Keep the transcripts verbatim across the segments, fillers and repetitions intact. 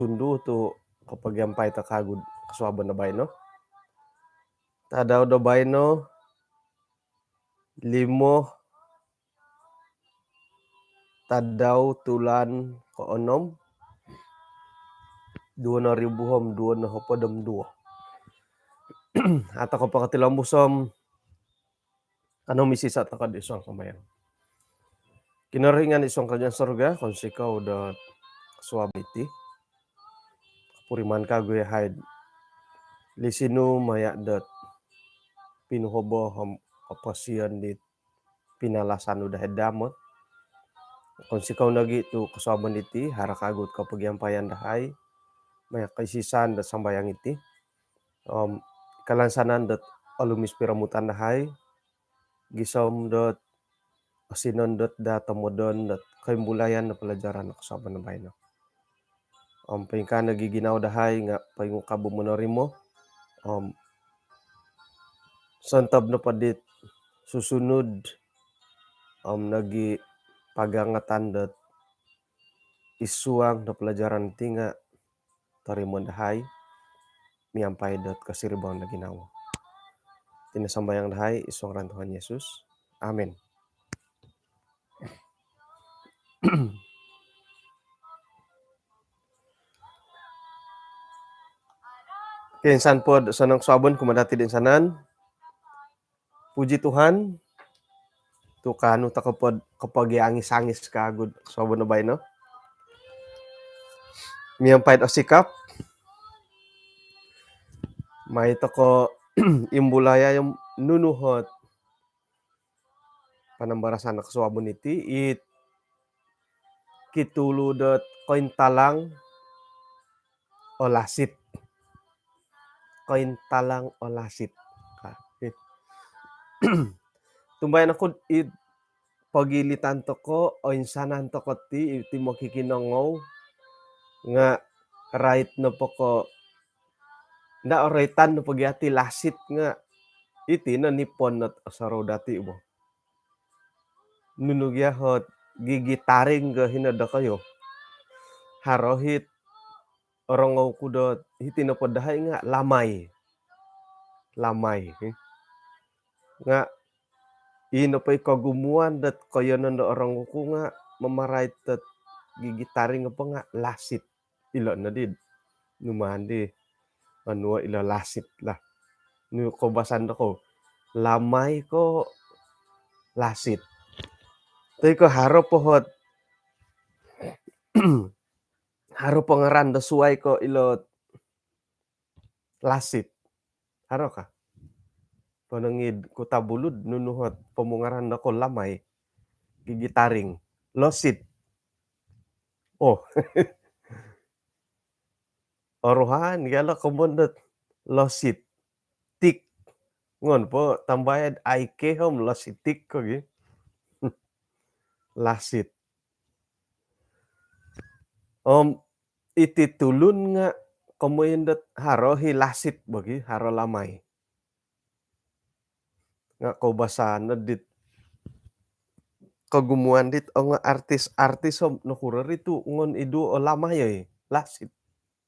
sundu tu kopogiampai toko kagu kosuabon do baino. Tadau do baino, limo tadau tulan koonom, duo noribu om duo nohopod om duo. Atau kopokotilombus om kanou misisa' toko id suang sambayang. Kinorohingan id suang kerajaan sorga, kounsikou do suab iti. Puriman kagu yahai lisinu maya' dot pinuhobo om koposion dit pinalasan nu dahai damot. Kounsikou nogi tu kosuabon iti, haro kagu kopogiampayan dahai maya' koisisan dot sambayang iti. Om kalansanan dot olumis piromutan dahai, gisom dot osinon dot daa tomodon dot koimbulayan do pelajaran kosuabon do baino. Om poingkaa nogi ginawo dahai nga' poingukab om monorimo. Om sontob nopo dit susunud om nogi pagangatan dot id suang do pelajaran ti nga' torimoon dahai miampai dot kosiribaan do ginawo. Iti no sambayang dahai id suang ngaran Tuhan Yesus. Amin. Okey, insan pod sonong kosuabon kumaa dati' do insanan. Puji Tuhan, tu kaanu toko pod kopogiangis-angis kagu kosuabon do baino. Miampai do sikap, mai toko imbulai om nunu ot panambarasan kosuabon iti, it kitulu dot kointalang o lasit. Kointalang o lasit. Tumbayaan oku id pogilitan toko, oinsanan toko ti, iti mokikinongou, nga' rait nopo ko, nda oroitan nopo gia ti lasit nga' iti no nipon not osorou dati' bo. Nunu gia ot gigi taring ko hino dokoyu. Haro hit orongou ku dot hiti nopo dahai nga' lamai. Lamai. Nga' ino po i kogumuan dot koiyonon do orongou ku nga' mamarait dot gigi taring po nga' lasit. Ilo' nodi. Nu maan di. Anu, ilo' lasit lah. Nu koubasan dokou. Lamai ko lasit. Toi ko haro po ot, haro po ngaran do suai ko ilo' lasit. Haro ka? Ponong id Kota Belud, nunu ot pomungaran dokou lamai. Gigi taring. Losit. Oh. Oruhan, gia lo komoyon dot losit. Tik. Ngon po tambayai om lositik ko gi. Lasit. Om iti tulun nga' komoyon dot haro hi lasit bo gi, haro lamai. Nga' koubasan no dit kogumuan dit ongo artis-artis om nokuro ri tu ngon iduo o lamai oi, lasit.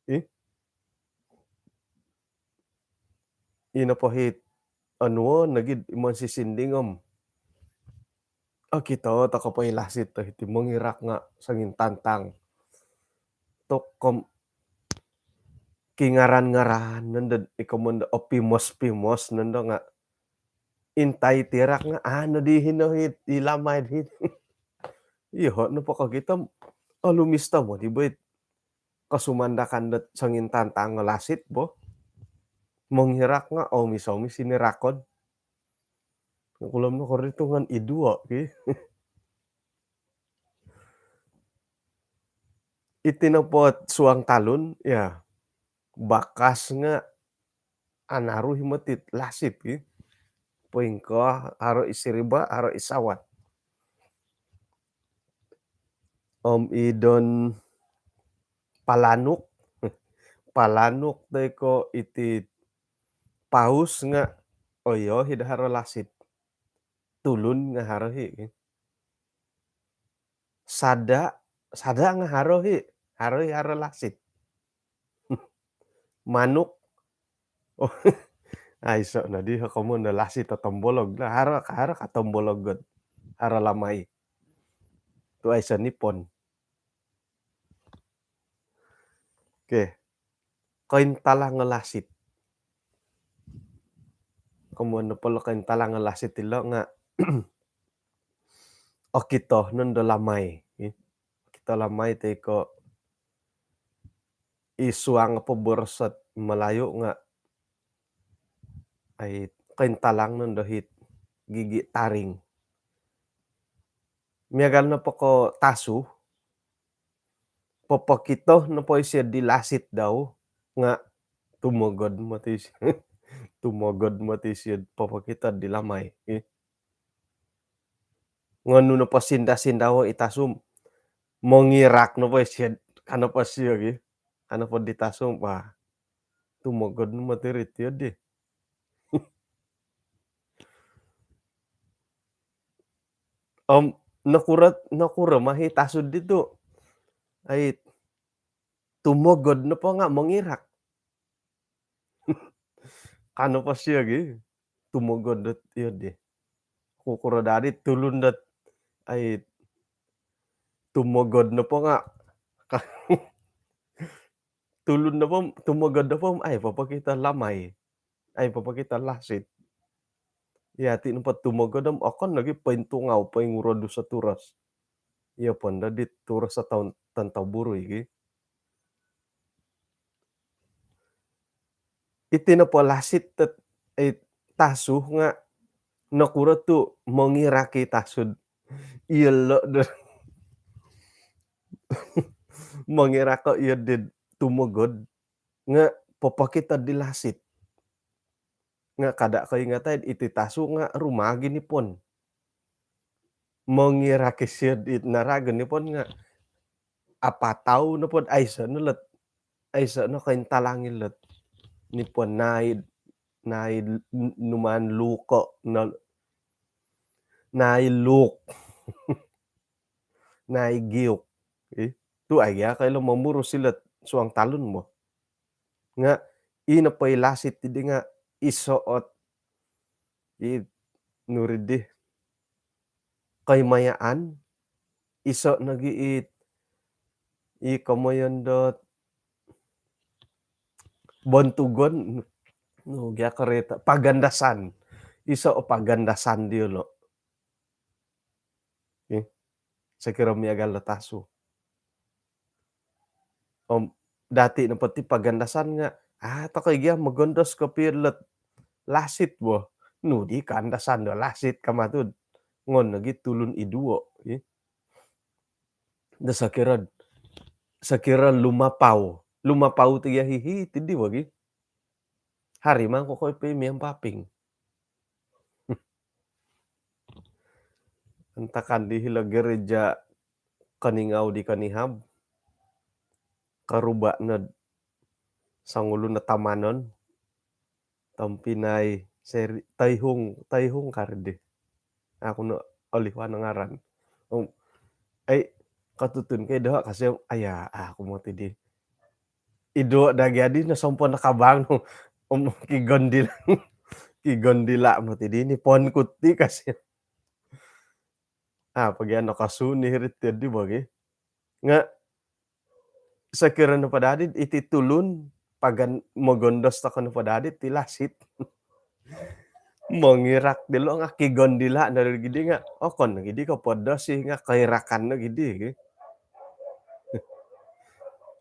Ih. Ino po hit onuo nogi di monsisinding om. Okito toko po i lasit do hiti mongirak nga' songintantang. Tokom kingaran-ngaran nondo, i komoyon do opimos-pimos nondo nga' intai tirak nga' anu di hino hit, i lamai hit. Iyoho' nopo kokito om olumis tomod i bo it kosumandakan dot songintantang o lasit bo. Mongirak nga' omis-omis i nirakon. Kulom no koritungan iduo ki. Iti nopo ot suang talun, ya, bakas nga' anaru hi moti it lasit ki. Poingkaa, haro i siriba, haro i sawat. Om i don palanuk, palanuk toi ko iti paus nga' oyo hi do haro lasit. Tulun nga' haro hi. Sada', sada' nga' haro hi, haro hi haro lasit. manuk. Oh, aiso nodi komoyon do lasit o tombolog. Haro, haro ka tombolog dot haro lamai. Tu aiso nipon. Okey. Kointalang o lasit. Komoyon nopo lo kointalang o lasit ilo nga okito nondo lamai. Okito lamai toi ko i suang po boros dot Melayu nga ai kointalang nondo it gigi taring. Miagal nopo ko tasu, popokito nopo isio di lasit dau nga tumogod moti isio. Tumogod moti isio popokito di lamai. Ngonu nopo sinda-sindawo i tasu, mongirak nopo isio, ka nopo isio gi. Ka nopo di tasu, wah, tumogod moti iri tio di. Om nokuro, nokuro ma i tasu di tu? Ai, tumogod nopo nga mongirak. Ka nopo isio gi, tumogod dot iyo di. Kukuro dadi tulun dot, ai, tumogod nopo nga, tulun nopo, tumogod nopo, ai, popokito lamai. Ai, popokito lasit. Yati nopo tumogod om okon nogi pointungau, poingurodu soturos. Iyo pondo di turos o toun, tontoburu i gi. Iti nopo lasit dot, eh, tasu nga nokuro tu mongirak i tasu. Iyolo do. Mongirak o iyo di tumogod nga popokito di lasit. Nga kada koingatai iti tasu nga rumagi nipon. Mongirak isio di naragon nipon nga apatau nopo dot aiso no lot, aiso no kointalang ilot nipon nai, nai numaan luko no, nai luk. Nai giuk. Eh, tu ai gia koilo momurus ilot suang talun mo. Nga i nopo i lasit di nga iso ot i nuri di koimayaan, iso nogi i, i komoyon dot bontugon, nu gia karita, pagandasan. Iso o pagandasan diolo. Eh, sokiro miagal do tasu. Om dati nopo ti pagandasan nga, ah, tokoi gia mogondos kopio lot lasit bo. Nu di kandasan do lasit kama tu. Ngon nogi tulun iduo, eh. Do sokiro, sokiro lumapau. Lumapau ti gia hihi, ti di bo gi. Hari mangko koi pi miampaping. Antakan di hilo gereja Keningau di Kenihab, karuba nod songulun no tamanon, tompinai seri, Taihung, Taihung kari di. Aku no olihuan ngaran. Om, ai, katutun kai doho kasi, aya, aku moti di. Iduo dagi adi no sompo nakabang no. Om, kigondila. Kigondila moti di nipon ku ti kasi. Ah, pagi ano kasu ni hirit di bagi. Nga, sokiro nopo dadi iti tulun pagan mogondos toko nopo dadi ti lasit. Mongirak dilo nga kigondila no gidi nga, okon no gidi kopodos i nga koirakan no gidi.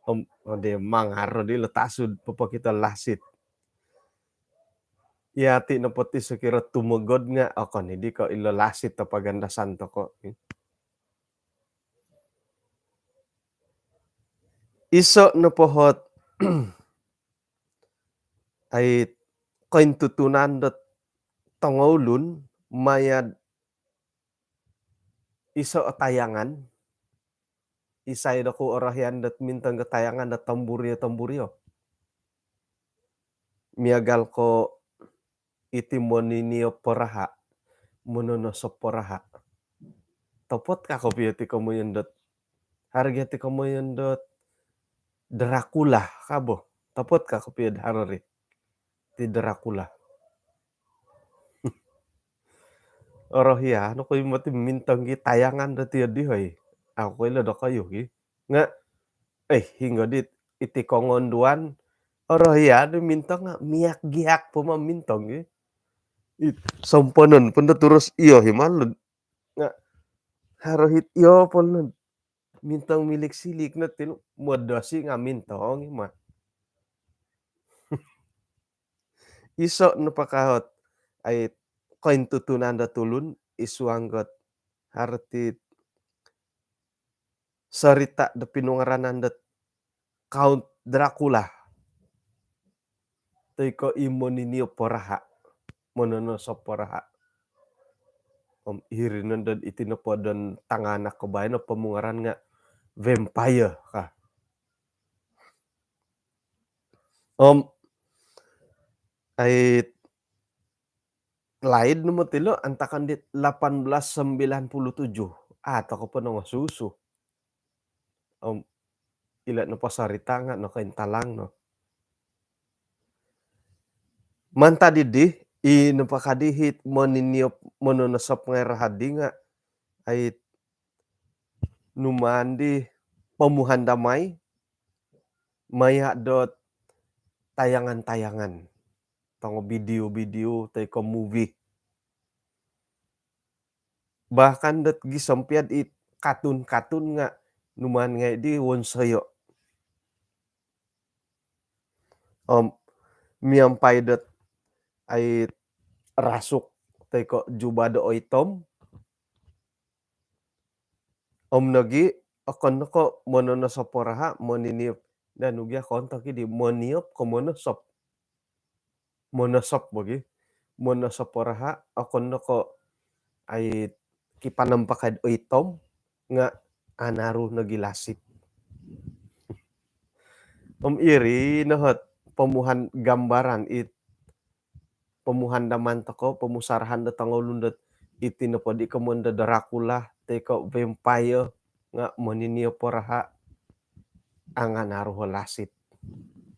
Om, ode mangaro dilo tasu do popokito lasit. Yati nopo ti sokiro tumogod nga, okon i di koilo lasit o pagandasan toko. Iso nopo ot, ai, kointutunan dot tongoulun maya do iso o tayangan, isai doku orohian dot mintong do tayangan dot tomburio-tomburio. Miagal ko iti moninio poraha, mononosop poraha. Topot ka kopio ti komoyon dot, haro gia ti komoyon dot Dracula ka bo. Topot ka kopio haro ri ti Dracula. Orohian oku i moti mintong gi tayangan do tiyo di, hoi. Au koilo dokoyu gi. Nga, eh, hinggo di iti kongonduan, orohian mintong nga miak-giak po ma mintong gi. It, somponon po ndo turus iyo hi malud. Nga, haro hit iyo po ndo mintong milik-silik no ti, modosi nga mintong i ma. Iso no pakahot ai kointutunan do tulun id suang dot haro ti sorita do pinungaranan dot Count Dracula. Toi ko i moniniop poraha, mononosop poraha. Om iri nondo iti nopo don tanganak ko baino pomungaran nga vampire ka. Om ai laid no moti lo antakan di lapan belas sembilan puluh tujuh. Ah, toko po nongosusu. Om ilo nopo sorita nga nokointalang no. Mantad didi, i nopo kadi hit moniniop mononosop ngai rahadi nga ai numaan di pomuhan damai maya dot tayangan-tayangan, tongo video-video toi ko movie. Bahkan dot gisom piad i katun-katun nga numaan ngai di wonsoyo. Om miampai dot ai rasuk toi ko jubah do oitom. Om nogi okon no ko mononosop poraha, moniniop. Dan ugi okon toki di moniop ko monosop. Monosop bogi. Monosop poraha, okon no ko ai kipanampakai oitom nga anaru nogi lasit. Om iri nohot pomuhan gambaran it pomuhan daman toko, pomusarahan do tongoulun dot iti nopo di komon do Dracula toi ko vampire nga moniniop poraha, angan aruho lasit.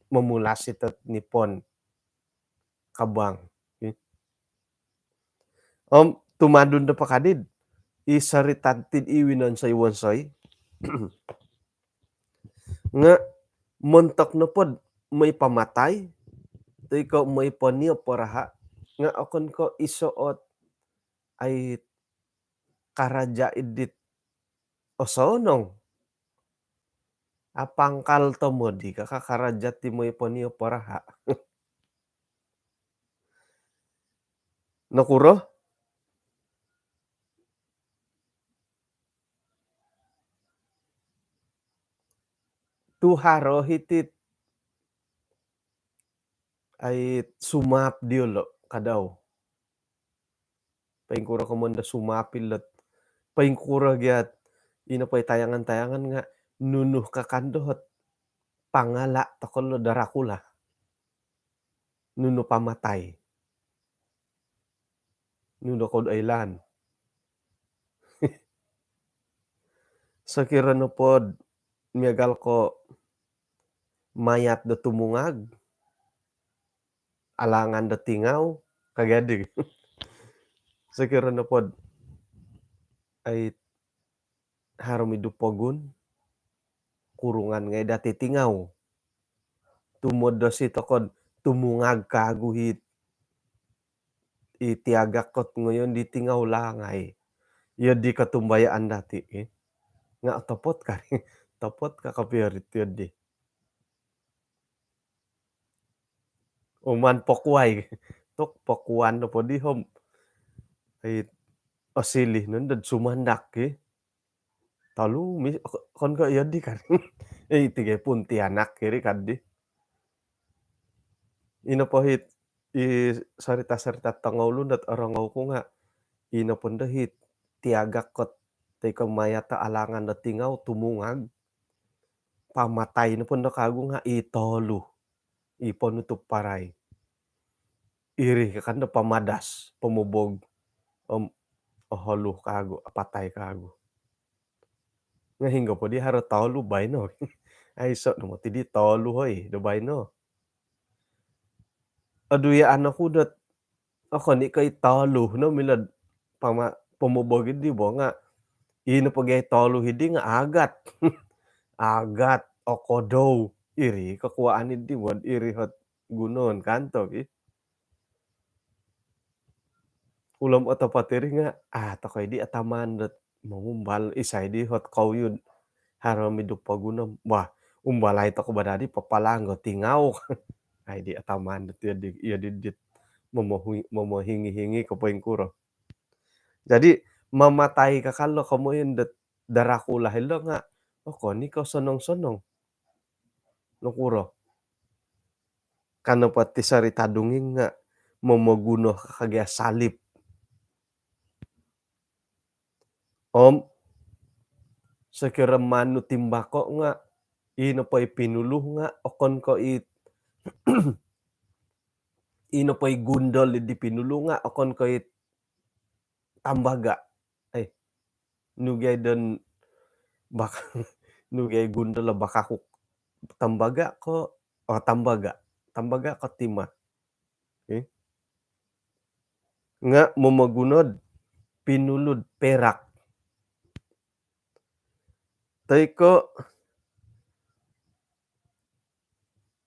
Momulasit dot nipon kabang. Om tumadun do pakadid i sorita tid i winonsoi-wonsoi. Nga montok nopod moi pamatai toi ko moi poniop poraha nga okon ko iso ot ai karaja idit osonong. Apangkal tomod i kaka karaja ti moi poniop poraha. Nokuro? Tu haro hitit ai sumaap diolo kadau. Poingkuro komon do sumaap ilot. Poingkuro giat ino poi tayangan-tayangan nga nunu kakan dohot pangala tokon lo Dracula. Nunu pamatai. Nunu kod oilaan. Sokiro nopod miagal ko mayat do tumungag, alangan do tingau, kagadi. Sokiro nopod ai harum idup pogun, kurungan ngai dati tingau. Tumodosi tokod tumungag kagu hit i tiagak kot ngoyon di tingau langai. Iyo di kotumbayaan dati, eh. Nga topot ka, topot ka kopio ri tiyo di. Uman pokuai. Tok pokuan nopo di hom. Ai osilih nondo sumandak ki. Tolu mi kon ko iyo di kan. Eh, tiga pun tianak kiri kan di. Ino pohit i sarita-sarita tongoulun dot orongou ku nga ino pun dohit tiagak kot toi ko mayat alangan do tingau tumungag. Pamatai no pun do kagu nga i tolu i ponutup parai. Iri kan do pamadas, pomobog, om oholu kagu, apatai kagu. Nga hinggo po di haro tolu baino. Aiso no moti di tolu hoi do baino. Oduya' ano ku dot okon i' ko' i tolu no milo pama- pomobogid di bo nga' ino pogi ai tolu hidi nga' agat. Agat, okodou, iri kokuwaan di bo, iri hot gunoon kanto ki. Ulom otopot iri nga' ah, tokoi di ataman dot mongumbal isai di hot kouyud haro midu pogunom. Wah, umbalai toko badadi papalanggo tingau. Ai di ataman dot iyo di iyo di dit momohi- momohingi-hingi ko poingkuro. Jadi mamatai kakal lo komoyon dot Dracula hilo nga' okon i' ko' sonong-sonong. Nokuro? Kano pati sarita dongeng nga' momoguno ka kagia salib. Om sokiro manu timbako nga' ino poi pinulu nga' okon ko' i ino poi gundol di pinulu nga' okon ko' i tambaga. Eh, nugi ai don bak- nugi ai gundol bakakuk. Tambaga ko, oh, tambaga. Tambaga ko timah. Eh? Nga' momogunod pinulud perak. Toi ko'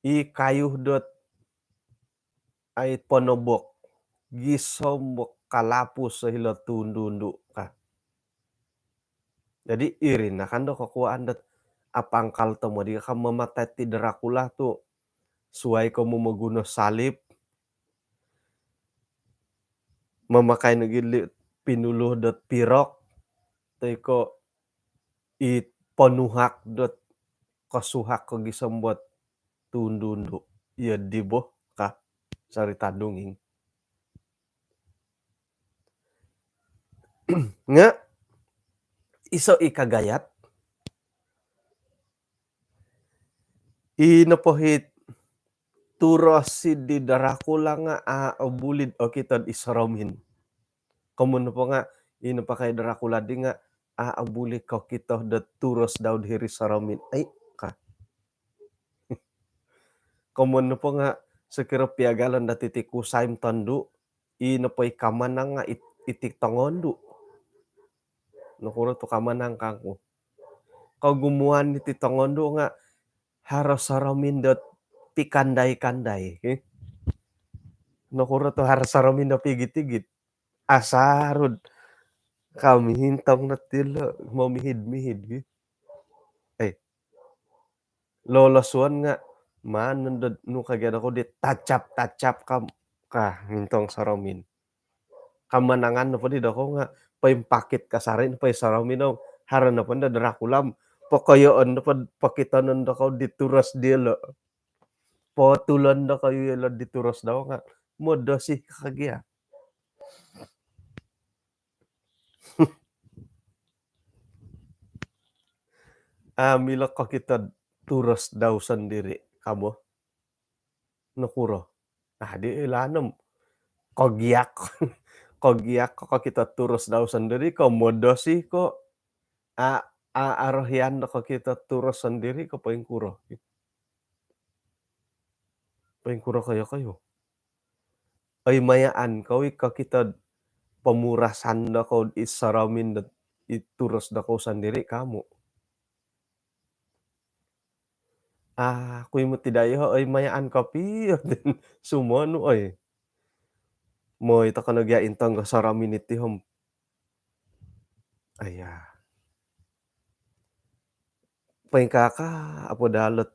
i kayu dot ai ponobok gisom bo kalapus hilo tundu-undu ka. Jadi iri nakan do kokuwaan dot apangkal tomod i ka mamatai ti Dracula tu suai ko momoguno salib, mamakai nogi li pinulu dot pirok, toi ko i ponuhak dot kosuhak ko gisom bot tundu-undu. Iyo di bo ka sarita dongeng. Nga' iso i kagayat i nopo hit turos di Dracula nga' a' obulid okitod i soromin. Komun nopo nga' i nopo kai Dracula di nga' a' obulid kokito do turos dau hiri soromin. Ai ka. Komun nopo nga' sokiro piagalon dati ti kusai om tondu, i nopo i kamanang nga' it- iti tongondu. Nokuro tu kamanang kangku? Kogumuan iti tongondu nga' haro soromin dot pikandai-kandai, eh. Nokuro tu haro soromin dot pigit-igit? Asarud kami hintong no tilo momihid-mihid, eh. Eh, lolosuon nga' maan nondo nu kagia doko di tacap-tacap kam ka hintong soromin. Kamanangan nopo di doko nga' poimpakit kasari nopo i soromin om haro nopo ndo Dracula om pokoyoon nopo pokitonon doko di turos diolo. Potulon doko iyolo di turos dau nga' modosi kagia. A' milo kokito turos dau sondiri kabo. Nokuro? Adi ilanom kogiak. Kogiak ko kokito turos dau sondiri ko modosi ko a' a' arohian do kokito turos sondiri ko poingkuro? Poingkuro koyo-koyo? Oi mayaan kou i kokito pomurasan do kou i soromin do i turos do kou sondiri kamu. Ah, kui mu tidak iyo oi mayaan kopio sumonu oi. Moi toko no gia intong go soromin iti hom. Aya. Poingkaka apo dalot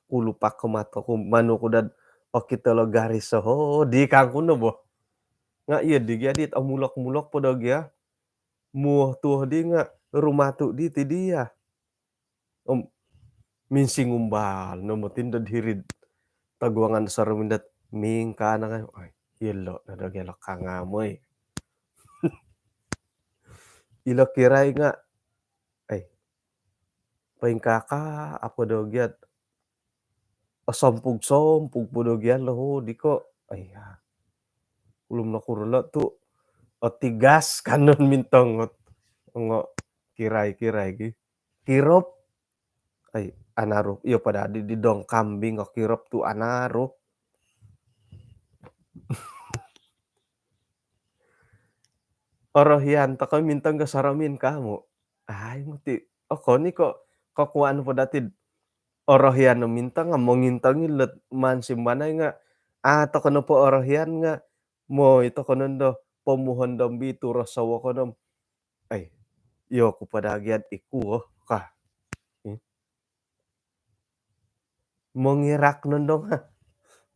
kulupak ko mato ku manu ku dad okito lo garis soho di kangku no bo. Nga' iyo di gia dit omulok-mulok po do gia. Muo tuo di nga' rumatu di ti dia. Om minsingumbal no motin dad hirid taguangan soromin dot mingka nangai. Oi, ilo no do gia lo kanga moi. Ilo kirai nga' ai poingkaka apo do giat osompug-sompug po do giat lo ho di ko. Aiya. Ulum no kurelo tu otigas kanon mintong ot ngo kirai-kirai gi. Kirop. Ai anaru iyo pada di di dong kambing o kirop tu anaru. orohian toko mintong ka soromin kamu. Ai, moti. Okon i ko kokuan po dati orohian no mintong nga mongintong i lot maan simbanai nga, a, toko nopo orohian nga, moi toko nondo pomuhondom bi turos sowo konom. Ai, iyo ku po dagiat ikuo ka. Hmm. Mongirak nondo nga.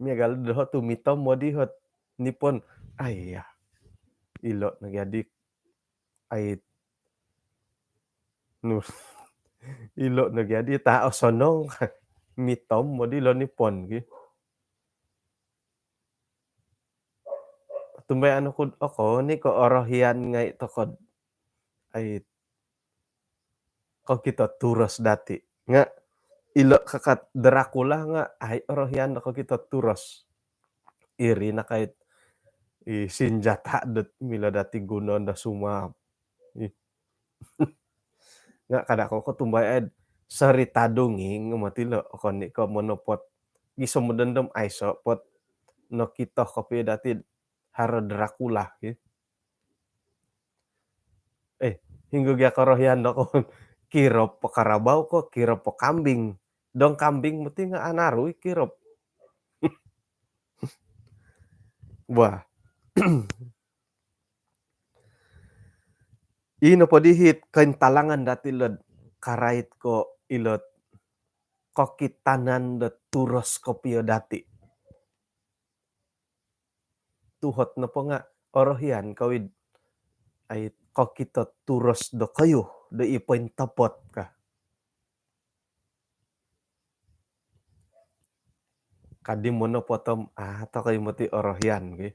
Miagal doho tu mitom modi hot nipon. Ai, ya. Ilo nogi adi. Ai. Nu. Ilo nogi adi ta osonong. Mitom modi lo nipon ki. Tumbai anu kud okon i ko orohian ngai toko. Ai, kokito turos dati. Nga ilo kakat Dracula nga ai orohian do kokito turos. Iri nakait i sinjata dot milo dati guno do sumap. Ih. Nga kada ko kotumbai ed seri tadunging moti lo okon i ko monopot. Gisom dendem aiso pot nokito kopio dati haro Dracula ki. Eh, hinggo gia korohian do ko kirop po karabau ko kirop po kambing. Dong kambing moti nga anaru i kirop. Wah. Ino po dihit kointalangan dati lod karait ko ilot kokitanan do turos kopio dati. Tuhot nopo nga orohian kawid ai kokito turos do koyu do i pointopot ka. Kadi mono potom, ah, tokoi moti orohian ki.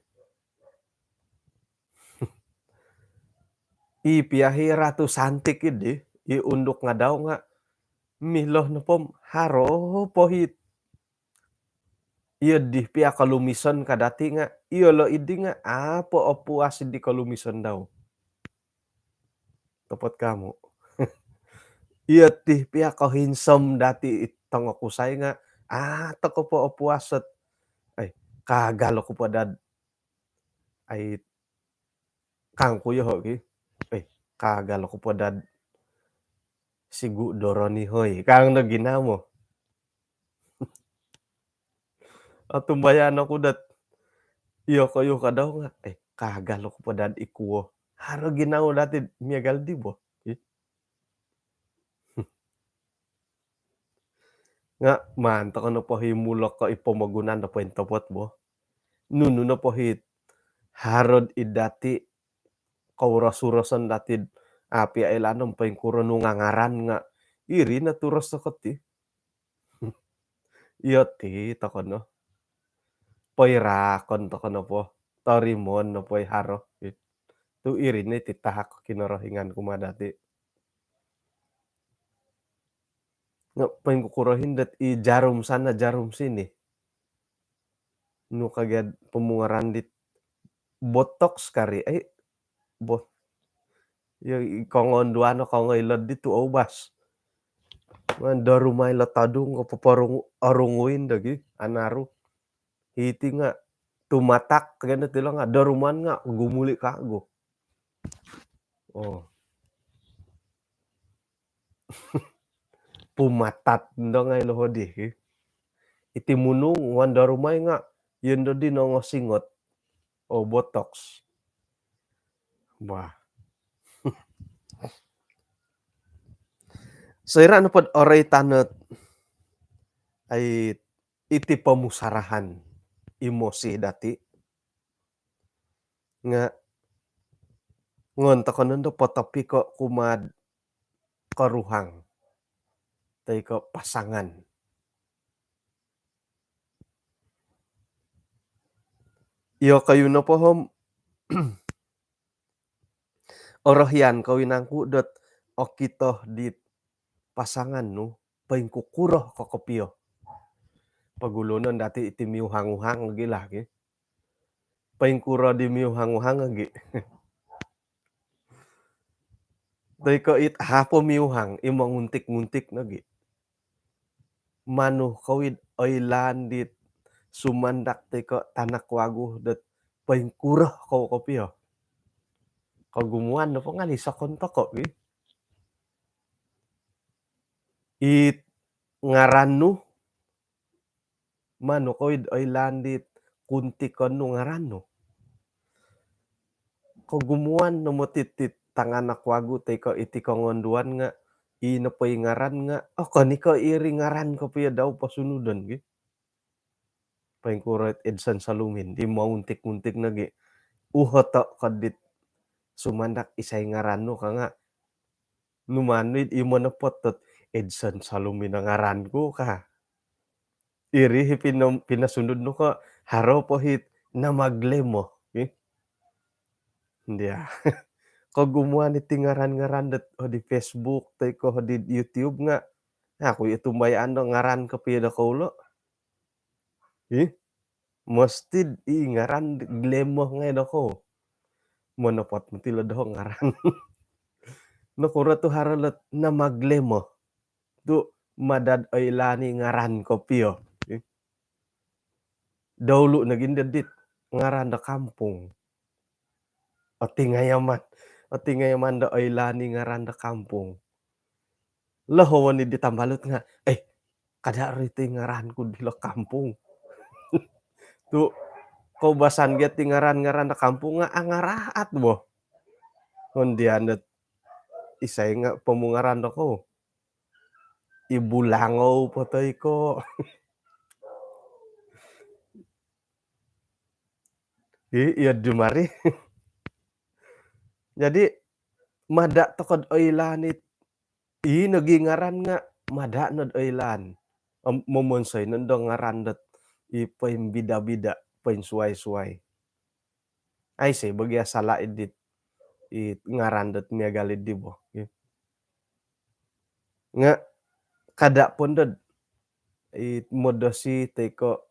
I piahi ratu santik idi, i unduk ngadau nga milo nopom haro pohit. Iyo di pia kolumison kadati nga, iyo lo idi nga apo opuas di kolumison dau. Topot kamu. Iyo ti pia kohinsom dati i tongokusai nga, ah, toko po opuas ot. Ai, kagal oku po dad. Ai, kangku yoho ki. Ai, kagal oku po dad. Sigu doroni hoi. Kang no ginamo. Otumbayaan oku dot. Iyo koyu kadau nga. Eh, kagal oku po dad ikuo. Haro ginau dati miagal di bo. Ih. Nga maan toko nopo hi mulok ko i pomogunan do pointopot bo. Nunu nopo hi harod id dati kouros-uroson dati api ailanom poingkuro nungangaran nga iri no turos toko ti. Iyo ti toko no. Poirakon toko nopo. Torimon nopo i haro. Tu iri ni ti tahak Kinorohingan kumaa dati. Nga poingkukuro hindot i jarum sana jarum sini. Nu kagiad pomungaran dit botox kari ai bo. Iyo kongon duano kongo ilod ditu obas. Man do rumai lo tadung ko poporungu orunguin dogi anaru. Hiti nga tumatak kena tilo nga do ruman nga gumuli kagu. Oh. Pumatat ndo ngai lo hodi. Iti munung wan do rumai nga iyo ndo di nongo singot. Oh, botox. Wah. Soira nopod orai tanot ai iti pomusarahan imosi dati. Nga ngon toko nondo potopiko kumaad koruhang toi ko pasangan. Iyo koyu nopo hom orohian kawinangku dot okito dit pasangan nu poingkukuro ko kopio. Pagulunon dati iti miuhang-uhang lagi lah ki. Poingkuro di miuhang-uhang lagi. Toi ko it hapo miuhang i monguntik-nguntik lagi. Manu kawid oilaan dit sumandak toi ko tanak wagu dot poingkuro ko kopio. Kogumuan nopo nga' lisokon toko' ki. It ngaran nu, manu ko id oilaan dit kuntikon nu ngaran nu. Kogumuan no moti tit tanganak wagu toi ko' iti kongonduan nga' ii nopo i ngaran nga', okon i ko' iri ngaran kopio dau posunudon ki. Poingkuro it Edson Salumin, i mountik-untik nogi'. Uhoto' ko dit sumandak isai ngaran nu ka nga', nu manu it i monopot dot Edson Salumin o ngaran ku ka. Iri i pino-, pinosunud nu ko' haro po it nama glamour. Ih. Ndia. Kogumuan iti ngaran-ngaran dot hodi Facebook toi ko' hodi YouTube nga', aku i tumbayaan do ngaran kopio do koulo. Ih. Mostid i ngaran glamour ngai' do kou. Monopot moti lo do ngaran. Nokuro tu haro lot nama glamour. Tu madad oilaan i ngaran kopio. Dahulu nogi ndo dit ngaran do kampung. Otingayaman. Otingayaman do oilaan i ngaran do kampung. Lohowon i di tambalut nga', eh, kada' ri ti ngaran ku dilo kampung. Tu koubasan gia ti ngaran-ngaran do kampung nga' angaraat bo. Hondian dot isai nga' pomungaran do kou. I bulangou po toi ko'. I, iyo di mari. Jadi, mada' toko' d oilaan it, i nogi ngaran nga' mada' nod oilaan. Om, momonsoi nondo ngaran dot i poimbida-bida, poinsuwai-suwai. Aiso i bagi asala' id dit, i ngaran dot miagal id di bo. Nga' kada' pondo d i modosi toi ko'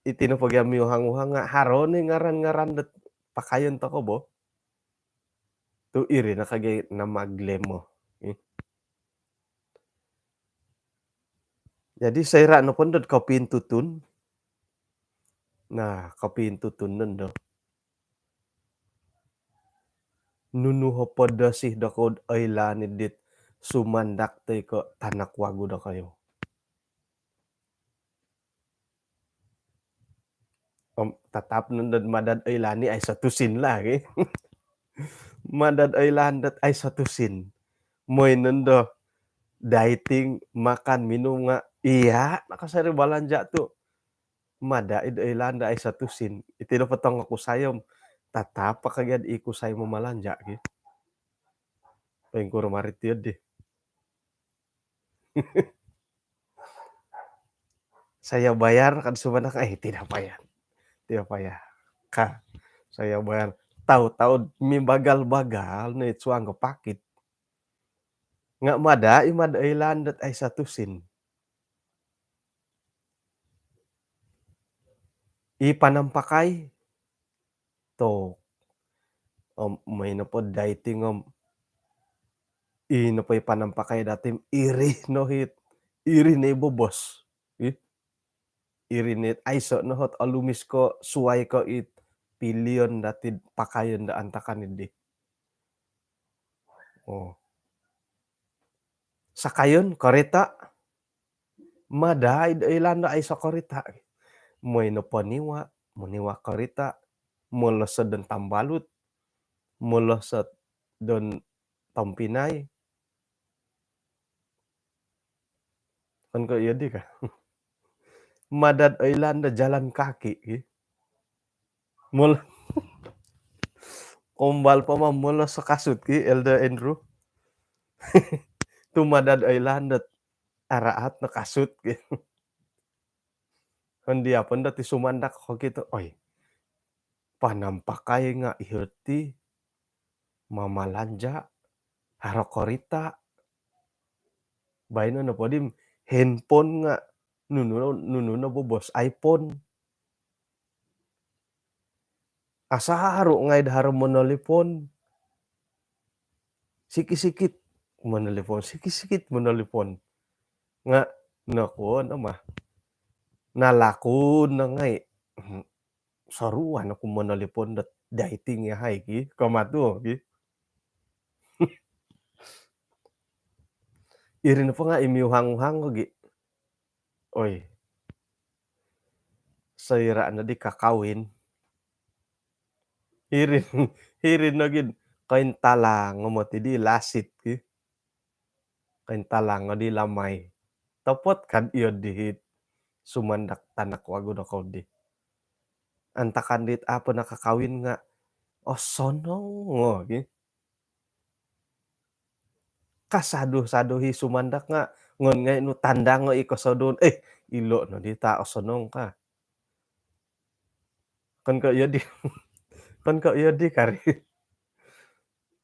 iti nopo gia miuhang-uhang nga' haro ni ngaran-ngaran dot pakayon toko' bo. Tu iri no ka gia nama glamour. Jadi soira' nopo ndo d kopintutun. Nah, kopintutun nondo. Nunu hopod dosi dokou d oilaan i dit sumandak toi ko' tanak wagu dokoyu. Om, tatap nondo d mada' d oilaan i aiso tusin lah, ki. Mada' d oilaan dot aiso tusin. Moi nondo dieting, makan, minum nga', iya, nakasari balanja' tu. Mada' i d oilaan do aiso tusin. Iti do potong o kusai om, tatap po ka gia d i kusai mamalanja', ki. Poingkuro mari tiyo di. Saya bayar, kan sumandak, eh, tidak payah. Tidak payah. Ka, saya bayar. Tau-tau mibagal-bagal ni suang ko pakit. Nga' mada' i mad oilaan dot aiso tusin. I panampakai. Tok. Om, moi nopo dieting om, i nopo i panampakai dati om iri no hit, iri no i bobos. Ih. Iri no it aiso no hot olumis ko' suwai ko' it pilion dati d pakayon do antakan i di. Oh. Sakayon korita'. Mada' i d oilaan do aiso korita'. Moi nopo niwa', moniwa' korita', molosod don tambalut, molosod don tompinai. Kan ko' iyo di ka. Mada' d oilaan do jalan kaki, ki. Mul-, kombal po ma molos kasut, ki, Elder Andrew. Tu mada' d oilaan dot araat no kasut, ki. Kan dia pun dati sumandak ko kito, oi. Panampakai nga' iyo ti mamalanja', haro korita'. Baino nopo di handphone nga' nunu, nunu no bobos iPhone. Asaru ngai' do haro monolipon. Sikit-sikit monolipon, sikit-sikit monolipon. Nga' nokuo no ma. Nalaku no ngai'. Soruan oku monolipon dot dieting yahai, ki. Kama tu, ki. Iri nopo nga' i miuhang-uhang ko gi. Oi. Soira' nodi kakawin. Iri, iri nogi kointalang moti di lasit ki. Kointalang di lamai. Topot kad iyo di sumandak tanak wagu nokou di. Antakan dit apo nakakawin nga' osonong o gi. Kasadu-sadu i sumandak nga' ngon ngai' nu tandang i kosodon. Eh, ilo' nodi ta' osonong ka. Kon ko iyo di. Kon ko iyo di kari.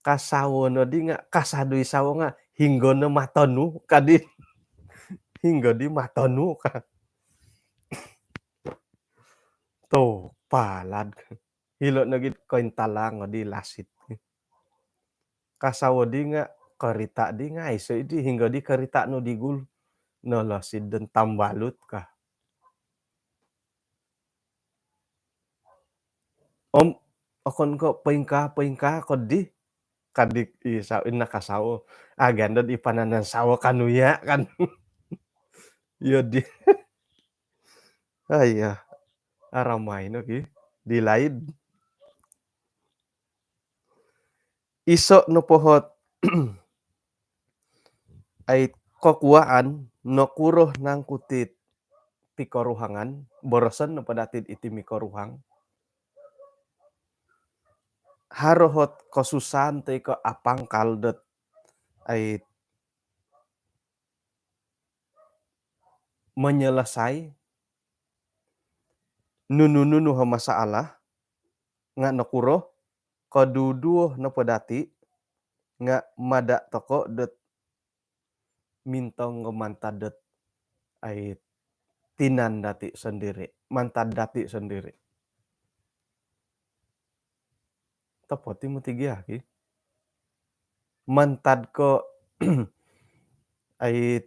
Kasawo nodi nga' kasadu i sawo nga' hinggo no mato nu kadi. Hinggo di mato nu ka. Tu palad. Ilo' nogi kointalang di lasit. Kasawo di nga' korita' di nga' aiso' di hinggo di korita' nu di gul. Nolosid don tambalut ka. Om okon ko' poingkaa-poingkaa ko di. Kadi i sa-, i nakasawo. Agan dot i pananan sawo kanu ya' kan. Iyo di. Aiya. Aramai no ki. Di laid. Iso' nopo hot ai kokuwaan nokuro nangku tit pikoruhangan, boroson nopo dati'd iti mikoruhang. Haro hot kosusaan toi ko' apangkal dot ai menyelesai nunu-nunu ho masalah nga' nokuro, koduduo nopo dati' nga' mada' toko' dot mintong ko mantad dot ai tinan dati' sondiri', mantad dati' sondiri'. Topot i moti gia ki. Mantad ko ai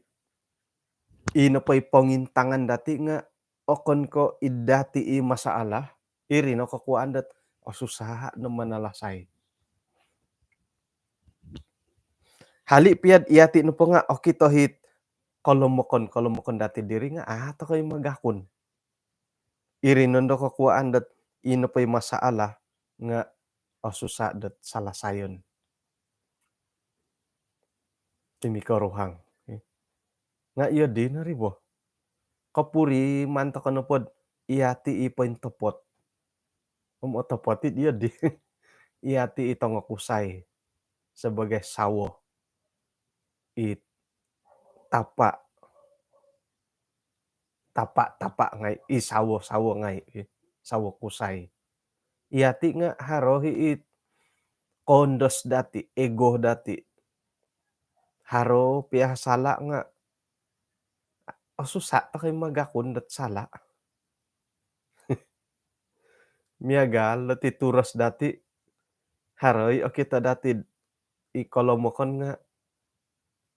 i nopo i pongintangan dati' nga' okon ko' id dati' i masalah, iri no kokuwaan dot osusa no manalasai. Hali' piya'd iyati' nopo nga' okito hit kolomokon-kolomokon dati' diri nga' a' toko' i magakun. Iri nondo kokuwaan dot i nopo i masalah nga' osusa dot salasayon. Ti mikoruhang. Nga' iyo di no ri bo. Kopuriman toko' nopod iyati' i pointopot. Om otopot i' iyo di. Iyati' i tongokusai sebagai sawo. I tapa'. Tapa'-tapa' ngai', i sawo-sawo ngai', i sawo kusai. Iyati' nga' haro hi it kondos dati', ego dati'. Haro piya sala' nga' osusa' toko' i magakun dot sala'. Miagal dati' turos dati', haro i okito dati' i kolomokon nga'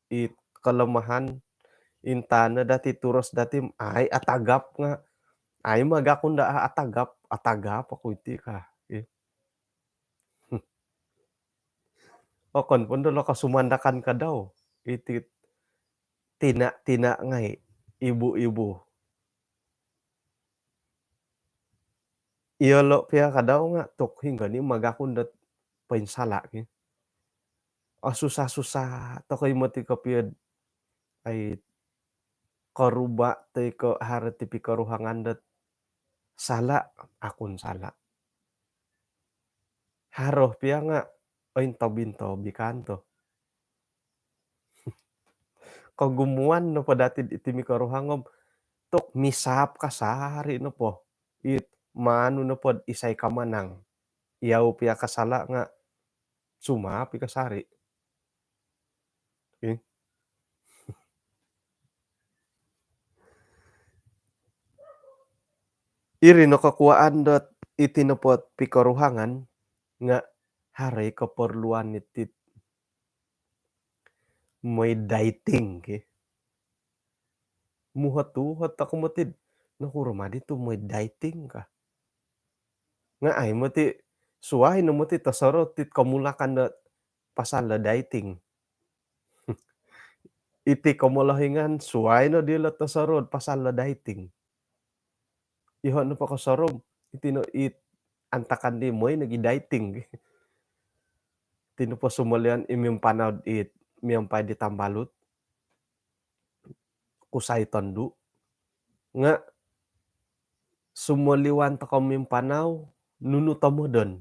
i kelemahan, intangan dati' turos dati' ai atagap nga' ai magakun daa atagap, atagap oku iti ka. Okon pun do lo kosumandakan kadau iti tina'-tina' ngai', ibu-ibu. Iyolo' piya kadau nga' tuk hinggo ni magakun dot poinsala' ki. Osusa-susa toko' i moti kopio'd ai koruba' toi ko' haro ti pikoruhangan dot sala', akun sala'. Haro piya nga' ointob-intob i kanto. Kogumuan nopo dati'd iti mikoruhang om tuk misaap kasari' nopo. It manu nopod isai kamanang. Iyau piya kasala' nga' sumaap i kasari'. Iri no kokuwaan dot iti nopo pikoruhangan nga' haro i koporluan iti moi dating ki. Muhot-uhot oku moti'd nokuro ma di tu moi dating ka. Nga' ai moti suwai no moti tosorou ti komulakan do pasal do dating. iti komolohingan suai no dilo tosorou pasal lo dieting. Iho nopo kosorou, iti no it antakan di moi nogi dieting. Iti nopo sumoliwan i mimpanau it miampai di tambalut, kusai tondu. Nga sumoliwan tokou mimpanau, nunu tomodon?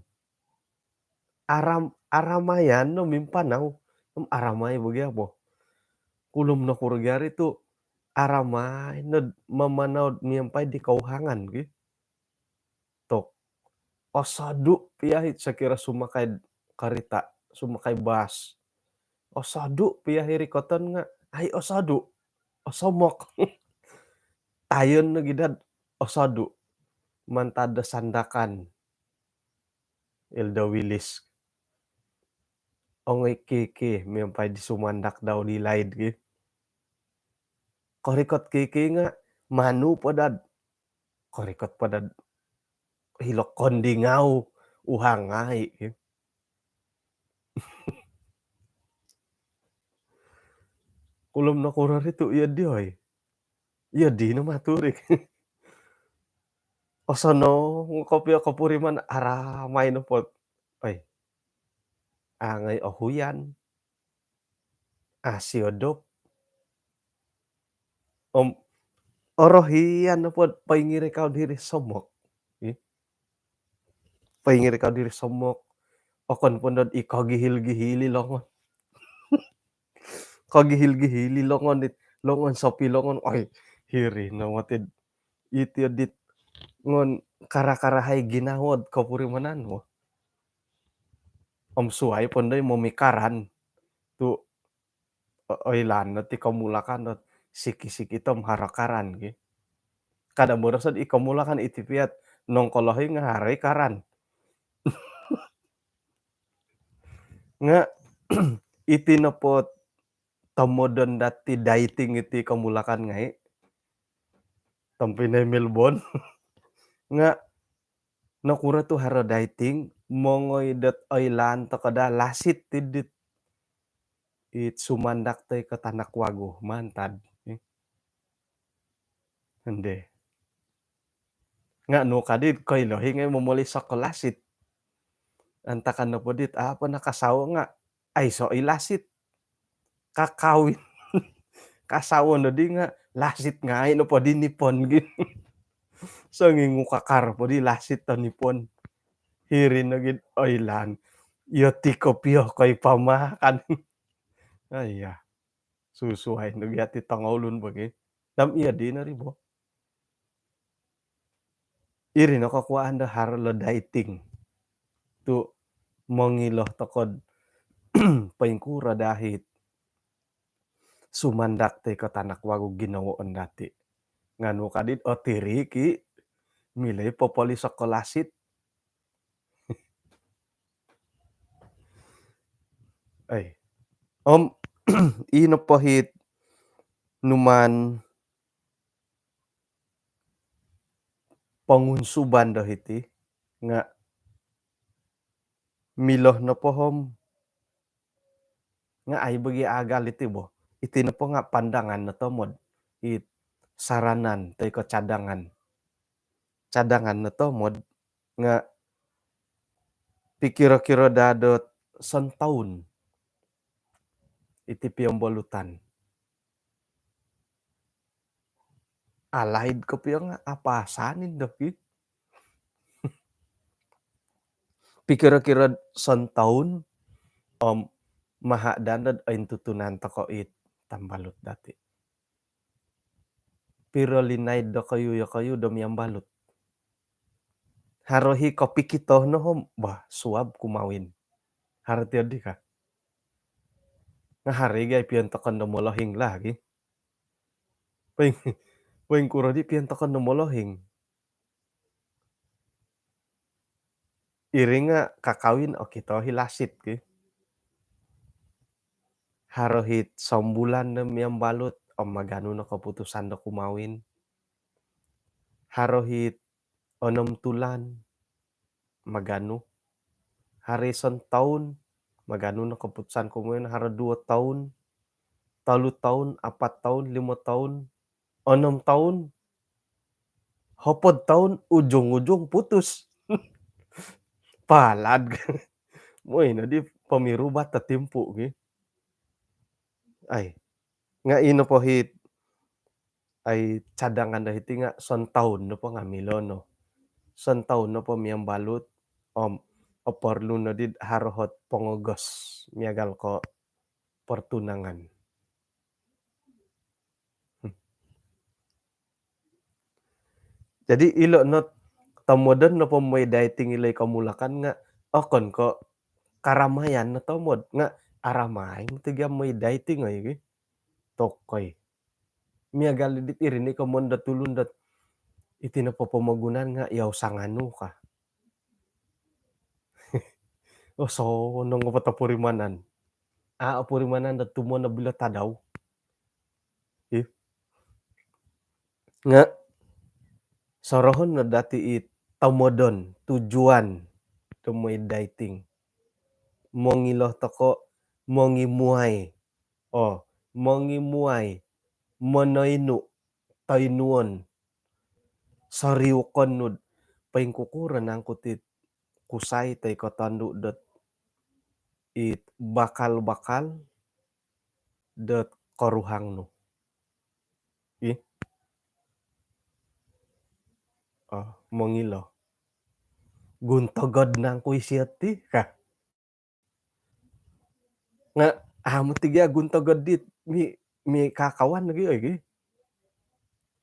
Aram, aramayan no mimpanau. Aramai bagi apo? Kulom nokuro gia ri tu aramai no mamanau miampai di kouhangan ki. Tok. Osodu pia it sokiro sumakai karita, sumakai bas. Osodu pia i rikoton nga, ai osodu. Osomok. Tayon no gidad osodu. Mantad do Sandakan. Ildo Wilis. Ongoi kiki miampai di sumandak dau di laid ki. Korikot kiki nga manu podad. Korikot podad hilo kondingau uhangai ki. Kulom nokuro ri tu iyo di oi. Iyo di no maturik. Osonong kopio kopuriman aramai nopo. Oi. Angai ohuyan. Asiodop. Om orohian nopo poingirikau diri somok. Ih. Poingirikau diri somok. Okon pondod i kogihil-gihili longon. Kogihil-gihili longon dit, longon sopi longon. Oi, hiri no motid. Iti dit ngon kara-karahai ginawod kopurimanan mo. Om suai pondoi momikaran tu o-, oilaan no ti komulakan dot siki-siki tom haro karan ki. Kada morosod i komulakan iti piat nongkolohing haro i karan. Nga iti nopo tomodon dati dieting iti komulakan ngai. Tompinai Melbourne. Nga nokuro tu haro dieting, mongoi dot oilaan toko da lasit tidit. It sumandak toi ko tanak wagu mantad. Eh. Ende. Nga nu kadi koilo hi ngai momoli soko lasit. Antakan nopo dit apa nakasawo nga aiso i lasit. Kakawin. Kasawo no di nga lasit ngai nopo di nipon gi. Songingu kakar po di lasit to nipon. Hiri no gid oilaan. Iyo ti kopio koi pamakan. Ah, iya. Susuai no gi ati tongoulun bagi. Dam iya di no ri bo. Iri no kokuaan do haro lo dieting. Tu mongilo tokod poingkuro dahit. Sumandak toi ko tanak wagu ginawoon dati. Nganu kadit otiri ki milai popoli soko lasit. Ai. Om ino pohit numan pongunsuban do hiti nga milo nopo hom nga ai bagi agal iti bo. Iti nopo nga pandangan no tomod. It saranan toi ko cadangan. Cadangan no tomod nga pikiro-kiro dadot sontoun iti piombolutan. Alaid kopio nga apasan indo ki. Pikiro-kiro sontoun om maha dandod ointutunan toko it tambalut dati. Piro linaid dokoyu yokoyu do miambalut. Haro hi kopikito no hom bah suab kumawin. Haro ti odi ka. Nga hari gai pion tokon do molohing lagi. Poing, poingkuro di pion tokon do molohing. Iri nga kakawin okito hi lasit ki. Haro hit sombulan do miambalut om maganu no koputusan do kumawin. Haro hit onom tulan maganu. Haro sontoun maganu no koputusan kumawin, haro duo toun. tolu toun, apat toun, limo toun, onom toun, hopod toun, ujung-ujung putus. Palad. Moi no di pomirubat do timpu gi. Ai. Nga ino po hit ai cadangan do hiti nga sontoun nopo nga milo no. Sontoun nopo miambalut om oporlu no di haro hot pongogos miagal ko pertunangan. Hmm. Jadi ilo no tomodon nopo moi dating ilo i komulakan nga okon ko karamayan no tomod nga aramai moti gia moi dating oi gi. Tokoi. Miagal dit iri ni komon dot tulun dot iti nopo pomogunan nga iyau sanganu ka. Oh, so nongo po topurimanan. A, opurimanan dot tumon no bilo tadau. Ih. Nga sorohon no dati i tomodon, tujuan do moi dating. Mongilo toko, mongimuai. Oh, mongimuai, monoinu, toinuon. Soriukon nud poingkukuro nangku ti kusai toi ko tondu dot it bakal-bakal dot koruhang nu. Ih. Oh, mongilo. Guntogod nangku isio ti kah? Nga amu ti gia guntogod dit mi, mi kakawan lagi oi gi.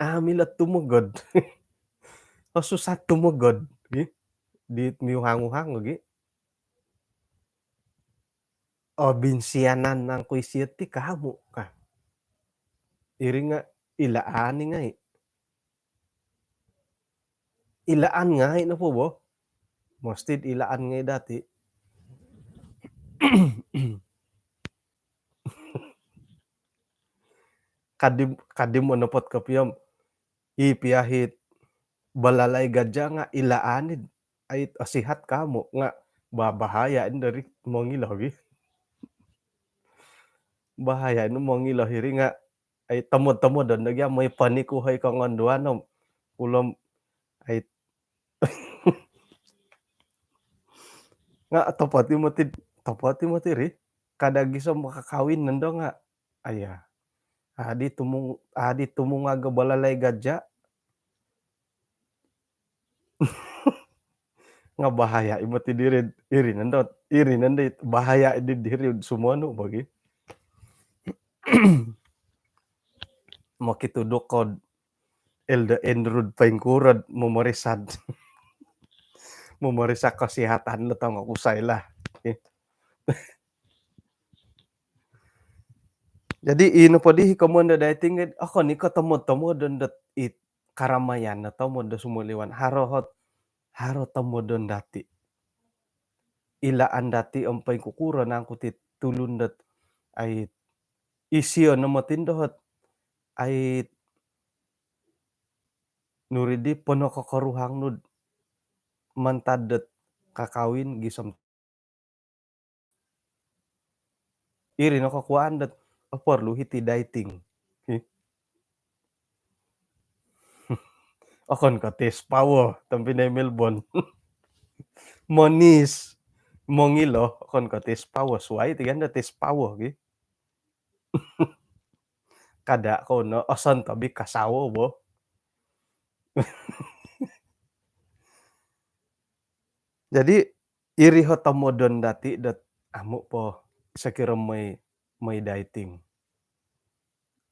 Amu ilo tumogod. Oh, susah tumogod gi. Dit miuhang-uhang lagi. Oh, binsianan nangku isio ti kamu kah? Iri nga ilaan i ngai. Ilaan ngai nopo bo. Mostit ilaan ngai dati. Kadim, kadim onopot kopio om i piahit balalai gaja nga ilaan i ait osihat kamu nga ba-, bahaya ini dari mongilo gi. Bahaya ini mongilo hiri nga ai tomod-tomod don lagi amoi paniku hoi kongonduan om ulom ai nga topoti moti, topoti moti ri kada gisom kakawin nondo nga aya adi tumung, adi tumung aga balalai gaja. Nga bahaya i moti diri iri nondo, iri nondo bahaya di diri sumonu bagi. Mokituduk kod Elder Andrew poingkurod momorisan. Momorisan kesihatan lo tongo kusai lah. Jadi ino podi komon do dating okon i ko tomod-tomod don dot it karamayan no tomod do sumoliwan haro hot haro tomodon dati. Ilaan dati om poingkukuro nangku ti tulun dot ai isio no moti ndo hot ai nuridi pono kokoruhang nud mantad dot kakawin gisom iri no kokuaan dot oporlu hiti dating. Hi. Okon ko tis pawo tompinai Melbourne. Monis mongilo okon ko tis pawo suai tigan do tis pawo gi. Kada ko no oson tobi kasawo bo. Jadi iri ho tomodon dati dot amu po sokiro moi moi dating.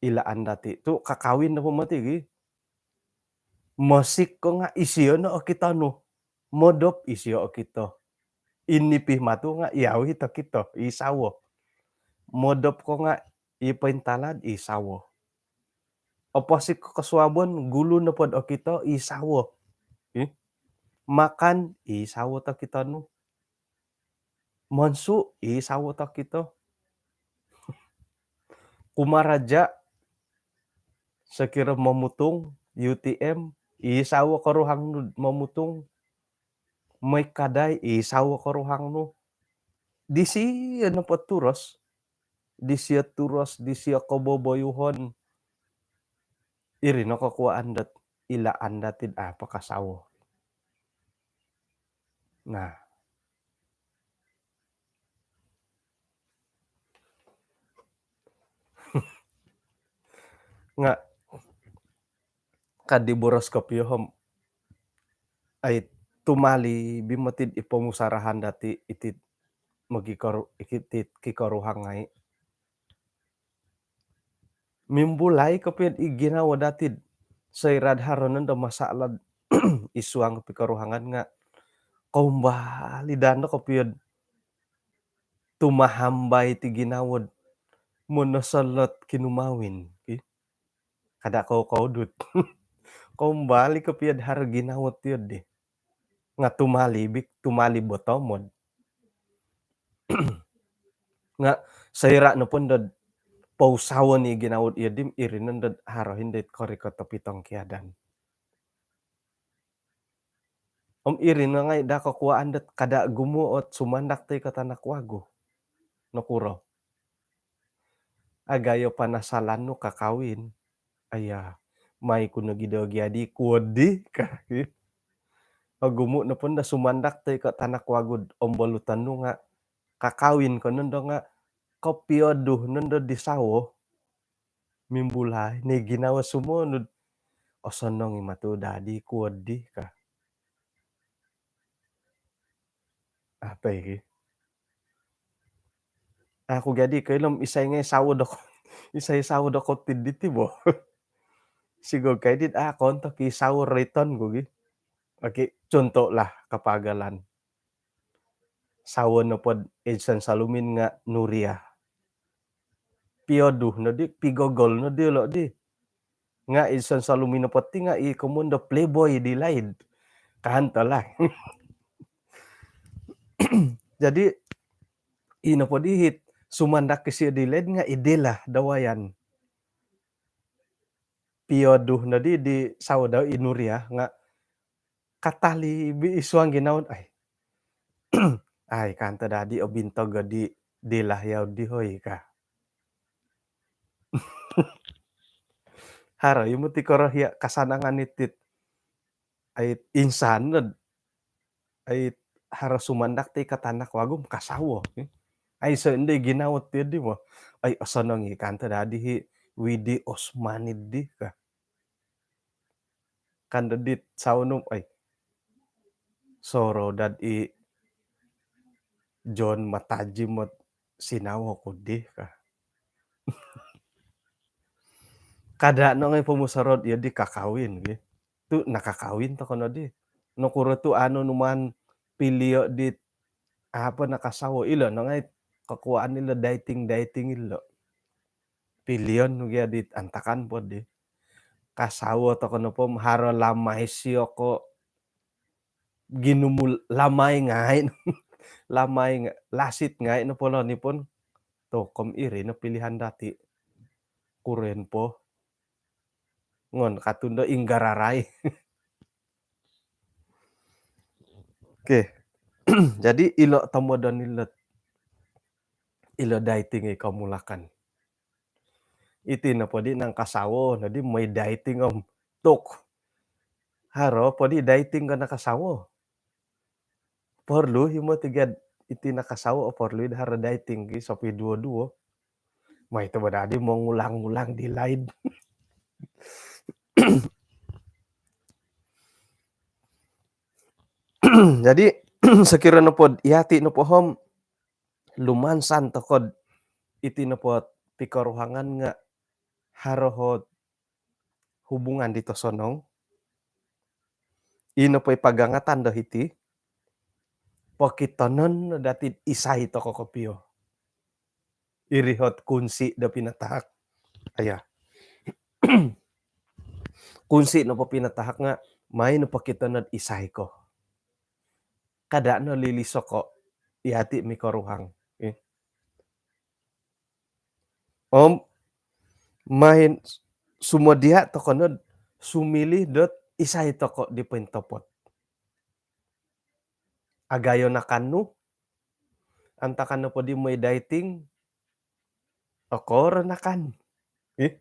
Ilaan dati tu kakawin do po moti gi. Mosik ko nga isio no okito nu. Modop isio okito. Inipi matu nga iau hito kito i sawo. Modop ko nga i pointalad i sawo. Oposik ko kosuabon gulu nopod okito i sawo. Ih. Makan i sawo tokito nu. Monsu i sawo tokito. Kumaraja sokiro momutung U T M i sawo koruhang nu momutung. Moi kadai i sawo koruhang nu. Disio nopo turos disio turos, disio koboboyuhon. Iri no kokuaan dot ilaan dati'd a' po kasawo. Nah. Nga' kadi boros kopio om, ai, tumali bi moti'd i pomusarahan dati' iti'd mogikoru-, ikiti'd kikoruhang ngai'. Mimbulai kopio'd i ginawo dati'd soira'd haro nondo masalah'd i suang pikoruhangan nga' koumbal i dano kopio'd tumahambai ti ginawo'd monosolot kinumawin, ki. Kada' kou koudut. Koumbal i kopio'd haro ginawo tiyo'ddi. Nga' tumali bi, tumali bo tomod. Nga' soira' nopo nondo'd pousawon i ginawo'd iyo'ddi, iri nondo'd haro hindo'd korikot o pitongkiadan. Om iri no ngai' da kokuaan dot kada' gumu' ot sumandak toi ko' tanak wagu. Nokuro? Agayo panasalan nu kakawin. Aya, mai ku nogi do giadi kuoddi ka. Ogumu' nopo ndo sumandak toi ko' tanak wagu'd ombolutan nu nga' kakawin ko nondo nga' kopiodu nondo di sawo. Mimbulai no i ginawo sumonu'd osonong i matu dadi kuoddi ka. Apa iki? Aku gadi koilo om isai ngai' sawo doko, isai sawo doko tiddi ti bo. Sigog kai dit a' kontok i sawo roiton ku gi. Oke, contoh lah kapagalan. Sawo nopod Edson Salumin nga' Nuria. Piodu noddi, pigogol noddi ilo' di. Nga' Edson Salumin nopo ti nga' i komoyon do playboy di laid. Kan to lah. Jadi, i nopo di hit sumandak isio di laid nga' i dila dawayan. Piodu noddi di sawo dau i Nuria nga' katali bi i suang ginawo'd, ai. Ai, kan to dadi obintog di dila yau di hoi ka. Haro i muti korohia' kasanangan iti'd, ai, insan nod, ai, haro sumandak ti ka tanak wagu om kasawo. Ai, so indi ginawo tiyo'ddi mo. Ai, osonong i kan to dadi hi Widi Osman iddi ka. Kan doddi sawo nu, ai, soro dad i John Matajim ot sinawo ku di ka. Kada' no ngai' pomusorod iyo'ddi kakawin gi. Tu' nakakawin toko noddi. Nokuro tu' anu numan pilio' dit apa nakasawo ilo' no ngai' kokuaan ilo' dating-dating ilo'. Pilion nu gia dit antakan poddi. Kasawo toko nopo om haro lamai sio ko' ginumu lamai ngai'. Lamai nga-, lasit ngai' nopo lo nipon. Tokom iri no pilihan dati'. Kuren po. Ngon katundo inggararai. Oke. Jadi ilo tomodon ilo, ilo dating i komulakan. Iti nopo di nangkasawo noddi moi dating om tuk. Haro po di dating ko nakasawo. Porlu i moti gia iti nakasawo, porlu i haro dating ki sopi duo-duo. Mai to bo dadi mongulang-ulang di laid. Jadi sokiro nopod iyati' nopo om lumansan toko'd iti nopo pikoruhangan nga' haro hot hubungan dit osonong. Ino po i pagangatan do hiti, pokitonon no dati'd isai toko kopio. Iri hot kunsi do pinatahak. Aya. Kunsi nopo pinatahak nga' mai no pokitonon'd isai ko. Kada' no lilisoko' iyati' mikoruhang. Eh. Om main sumodia' toko nod sumilih dot isai toko di pointopot. Agayo nakan nu, antakan nopo di moi dating, Okoro nakan. Ih.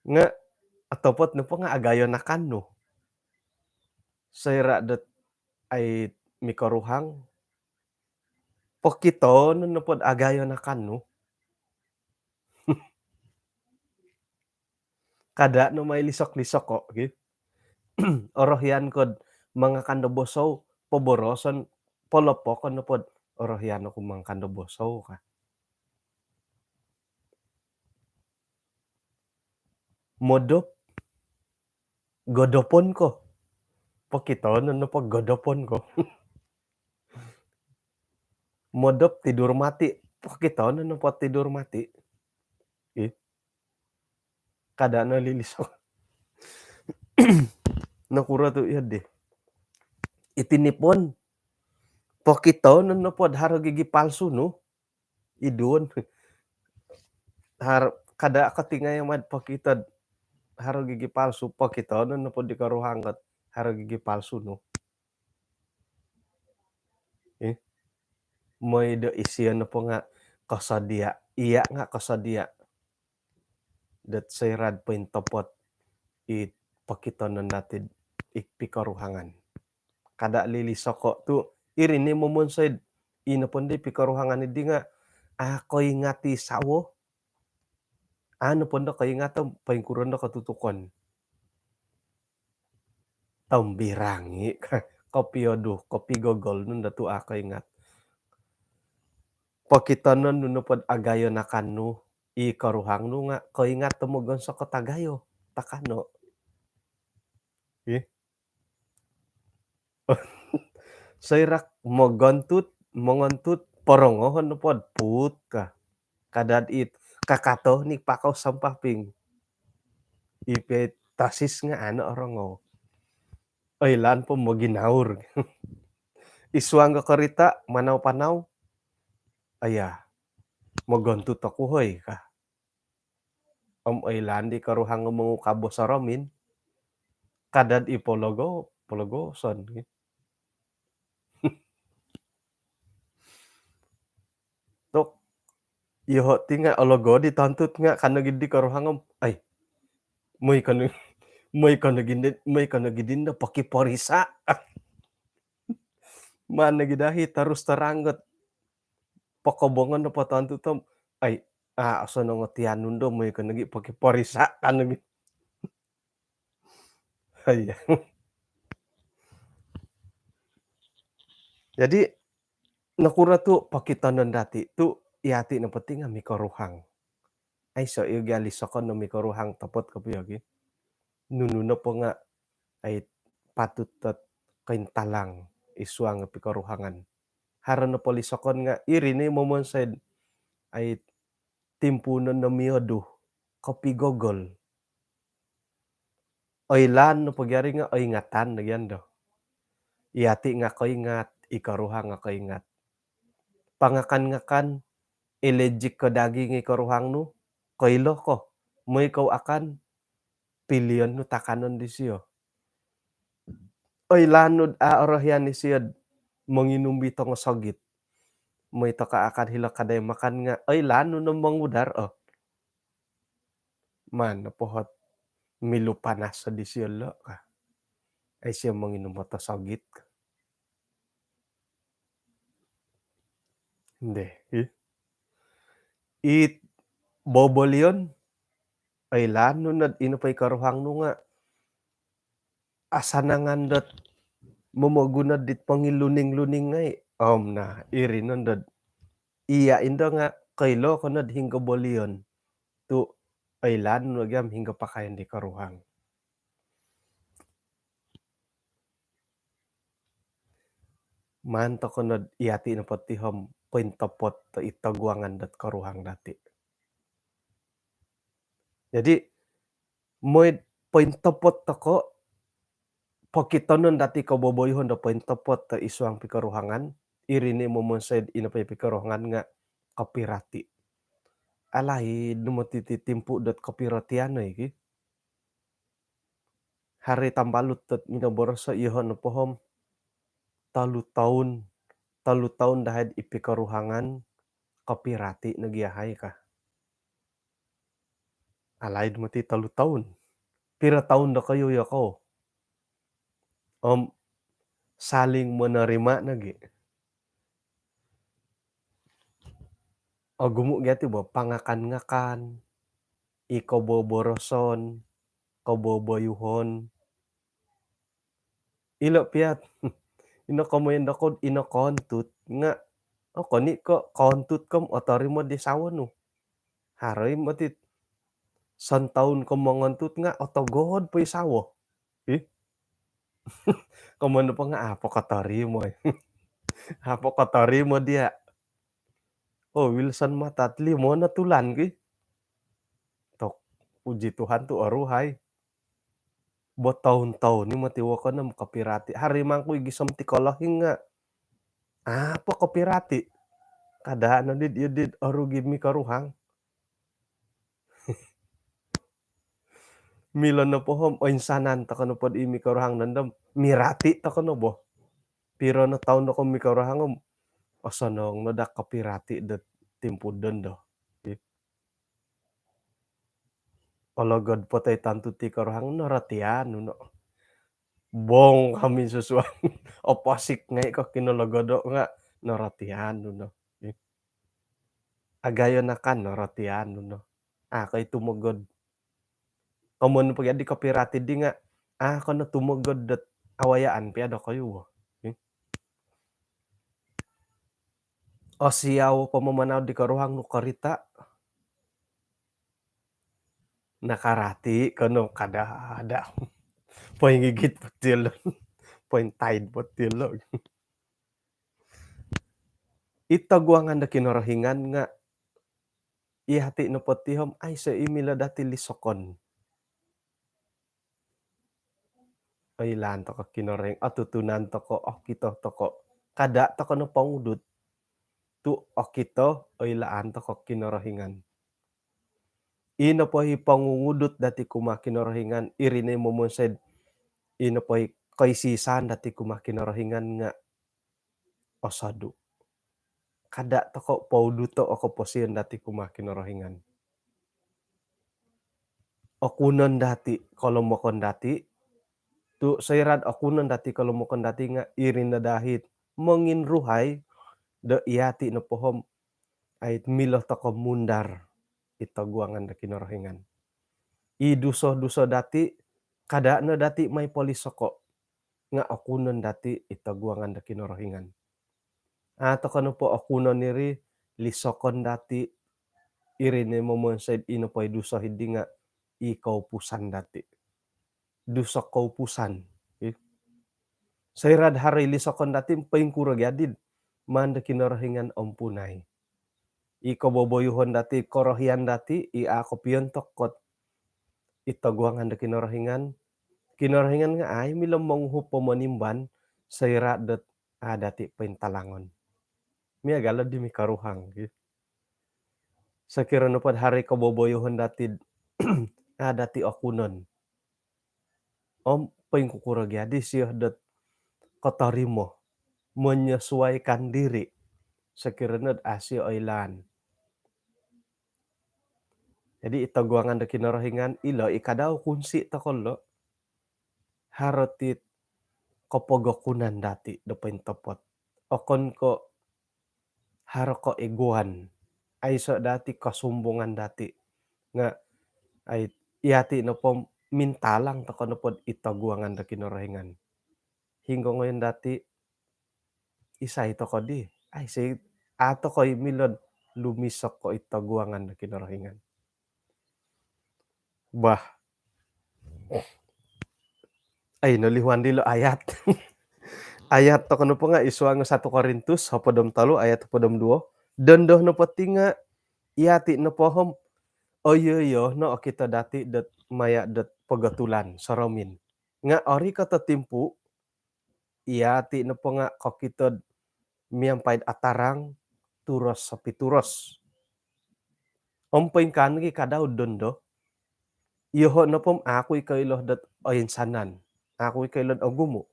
Nga' otopot nopo nga' agayo nakan nu. Soira' dot ai mikoruhang, pokitonon nopod agayo nakan nu. Kada' no mai lisok-lisoko' gi. Orohian kod mangakan do bosou, poboroson, polopokon nopod, orohian oku mangakan do bosou ka. Modop, godopon ko. Pokitonon nopo godopon ko. Modop tidur mati, pokitonon nopo tidur mati. Ih. Kada' no lilisok. Nokuro tu' iyo di. Iti nipon, pokitonon nopod haro gigi palsu nu. Iduon. Har-, kada' kotingai mad pokitod haro gigi palsu, pokitonon nopod di koruhang kot haro gigi palsu nu. Ih. Moi do isio nopo nga' kosodia', iya' nga' kosodia'. Dot soira'd pointopot i pokitonon dati'd i pikoruhangan. Kada' lilisoko' tu' iri ni momonsoi'd ino pondo i pikoruhangan iddi nga' a' koingat i sawo. Anu pondo koingat om poingkuro ndo kotutukon. Tombirangi' ka, kopiodu, kopigogol nu ndo tu' a' koingat. Pokitonon nu nopod agayo nakan nu i koruhang nu nga' koingat do mogonsok o tagayo takano. Ih. Soira' mogontut, mongontut, porongohon nopod puut ka. Kada'd it kakato ni pakau sampaping. Ipe tasis nga' ano orongou. Oilaan po moginaur. Isuang ko korita' manau-panau. Aya, mogontut oku hoi ka. Om oilaan di koruhang mongukab o soromin. Kada'd i pologo, pologoson. Tok, iyoho' ti nga' ologo di tontut nga' kano giddi koruhang om, ai, moi kono, moi kono giddi, moi kono giddi ndo pokiporisa'. Maan nogi dahi terus terang got pokobongon do potontut om, ai, a' osonong o tianu ndo, moi kono gi pokiporisa' kano gi. Iya. Jadi nokuro tu' pokitonon dati' tu' iyati' nopo ti nga' mikoruhang. Aiso' iyo gi alisokon no mikoruhang, topot kopio gi. Nunu nopo nga' ai patut dot kointalang isuang pikoruhangan. Haro nopo lisokon nga' iri ni momonsoi'd ai timpuunon no miodu, kopigogol. Oilaan nopo gi ari nga' oingatan nogi ando. Iyati' nga' koingat, i koruhang nga' koingat. Pangakan-ngakan, elejik ko daging i koruhang nu, koilo ko, moi kou akan, pilion nu takanon disio. Oilaan nu'd a' orohian isio'd monginum di tongo sogit. Moi toko akan hilo kadai makan nga', oilaan nu no mongudar, oh. Maan nopo hot milu panas o disio lo' ka. Ai sio monginum hot o sogit ka. Ndeh, ih. It bobolion, oilaan nu nod ino po i koruhang nu nga' asanangan dot momoguno dit pongiluning-luning ngai'. Om nah, iri nondod. Iya' indo nga' koilo ko nod hinggo bolion. Tu' oilaan nu nogi om hinggo pakayon di koruhang. Maan toko nod iyati' nopo ti om pointopot do i toguangan dot koruhang dati'. Jadi, moi'd pointopot toko', pokitonon dati' koboboyoon do pointopot do isuang pikoruhangan, iri ni momonsoi'd ino po i pikoruhangan nga' kopirati'. Alaid nu moti ti timpu' dot kopiratian oi ki. Haro i tambalut dot minoboros o iyoho' nopo om tolu toun, tolu toun dahai'd i pikoruhangan, kopirati' nogi' yahai ka. Alaid moti tolu toun. Piro toun dokoyu yokou? Om saling menerima nogi'. Ogumu' gia ti bo pangakan-ngakan, i koboboroson, koboboyuhon. Ilo' piat, ino komoyon dokoyu ino koontut nga', okon i' ko' koontut kom otorimo di sawo nu. Haro i' moti sontoun ko mongontut nga' otogod po i sawo. Ih. Komoyon nopo nga' apo kotorimo. Apo kotorimo diya'. Oh, Wilson Matat, limo no tulan ki. Tok, puji Tuhan tu' oruhai. Bo toun-toun i' moti wokon om kopirati'. Haro i' mangku i gisom ti kolohing nga' apo kopirati'. Kada' no did iyo did orugi mikoruhang. Milo nopo om oinsanan toko' nopod i mikoruhang nondo om mirati' toko' no bo. Piro no toun toko' mikoruhang om osonong no daa kopirati' do timpu dondo. Ologod po toi tontu ti koruhang, norotian nu no. Bong kami susuan. Oposik ngai' ko kinologodo' nga' norotian nu no. Agayo nakan, norotian nu no. A' ko i' tumogod. Komoyon po gia di kopirati' di nga' a' ko no tumogod dot awayaan pia dokoyu bo. Osiau po mamanau di koruhang nu korita'. Nakarati' ko no kada' ada'. Poingigit po ti lo. Pointaid po ti lo. I toguangan do Kinorohingan nga' iyati' nopo ti om aiso i' milo dati' lisokon. Oilaan toko' Kinorohingan, otutunan toko', okito toko'. Kada' toko' no pongudut. Tu' okito, oilaan toko' Kinorohingan. Ii nopo i pongungudut dati' kumaa Kinorohingan, iri no i momonsoi'd ii nopo i koisi-isaan dati' kumaa Kinorohingan nga' osodu'. Kada' toko' pouduto' o koposion dati' kumaa Kinorohingan. Okunon dati' kolomokon dati', tu' soira'd okunon dati' kolomokon dati' nga' iri no daa it monginruhai do iyati' nopo om ait milo toko' mundar i toguangan do Kinorohingan. I duso-duso dati', kada' no dati' mai polisoko', nga' okunon dati' i toguangan do Kinorohingan. A' toko' nopo okunon iri, lisokon dati', iri no i momonsoi'd ii nopo i duso iddi nga' i koupusan dati'. Duso koupusan. Ih. Soira'd haro i lisokon dati', poingkuro gia did maan do Kinorohingan ompunai. I koboboyuhon dati', korohian dati', i a' kopiontok kot i toguangan do Kinorohingan. Kinorohingan nga' ai milo monguhup po monimban soira' dot a' dati' pointalangon. Miagal oddi mikoruhang gi. Sokiro nopod haro i koboboyuhon dati'd a' dati' okunon, om poingkukuro gia di sio dot kotorimo, menyesuaikan diri, sokiro nod a' sio oilaan. Jadi i toguangan do Kinorohingan ilo i kadau kunsi' toko' lo', haro ti kopogokunan dati' do pointopot. Okon ko' haro koegoan, aiso' dati' kosumbungan dati'. Nga' ai, iyati' nopo mintalang toko' nopod i toguangan do Kinorohingan, hinggo ngoyon dati', isai toko' di? Ai, isai, a' toko' i' milo'd lumisok ko' i toguangan do Kinorohingan. Bah. Ai, nolihuan dilo' ayat. Ayat toko' nopo nga' i suang satu Korintus hopod om tolu ayat hopod om duo. Dondo nopo ti nga' iyati' nopo om oyo-oyo no okito dati' dot maya' dot pogotulan, soromin. Nga' orikot o timpu', iyati' nopo nga' kokito'd miampai'd atarang, turos sopituros. Om poingkaa nogi' kadau'd dondo, iyoho' nopo om a' ku i' koilo dot oinsanan, a' ku i' koilo'd ogumu'.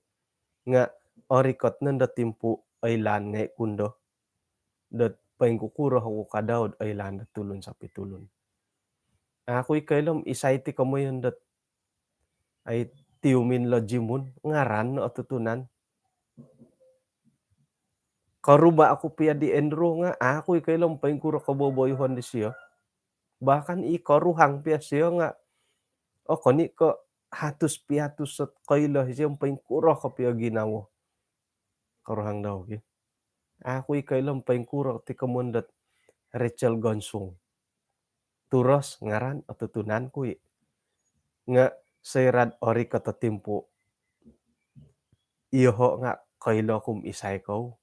Nga' orikot nondo timpu', oilaan ngai' ku ndo dot poingkukuro oku ka Daud oilaan do tulun sapi tulun. Aku i koilo om isai ti komoyon dot ai tiumin lo jimun, ngaran no otutunan. Koruba oku pia di Andrew nga aku i koilo om poingkuro koboboyuhon disio. Bahkan i koruhang pia sio nga okon i ko hatus piatus ot koilo isio om poingkuro kopio ginawo. Koruhang dau ki. Aku i koilo om poingkuro ti komoyon dot Rachel Gonsung. Turos ngaran otutunan ku i. Nga soira do orikot o timpu, iyoho nga koilo ku om isai kou.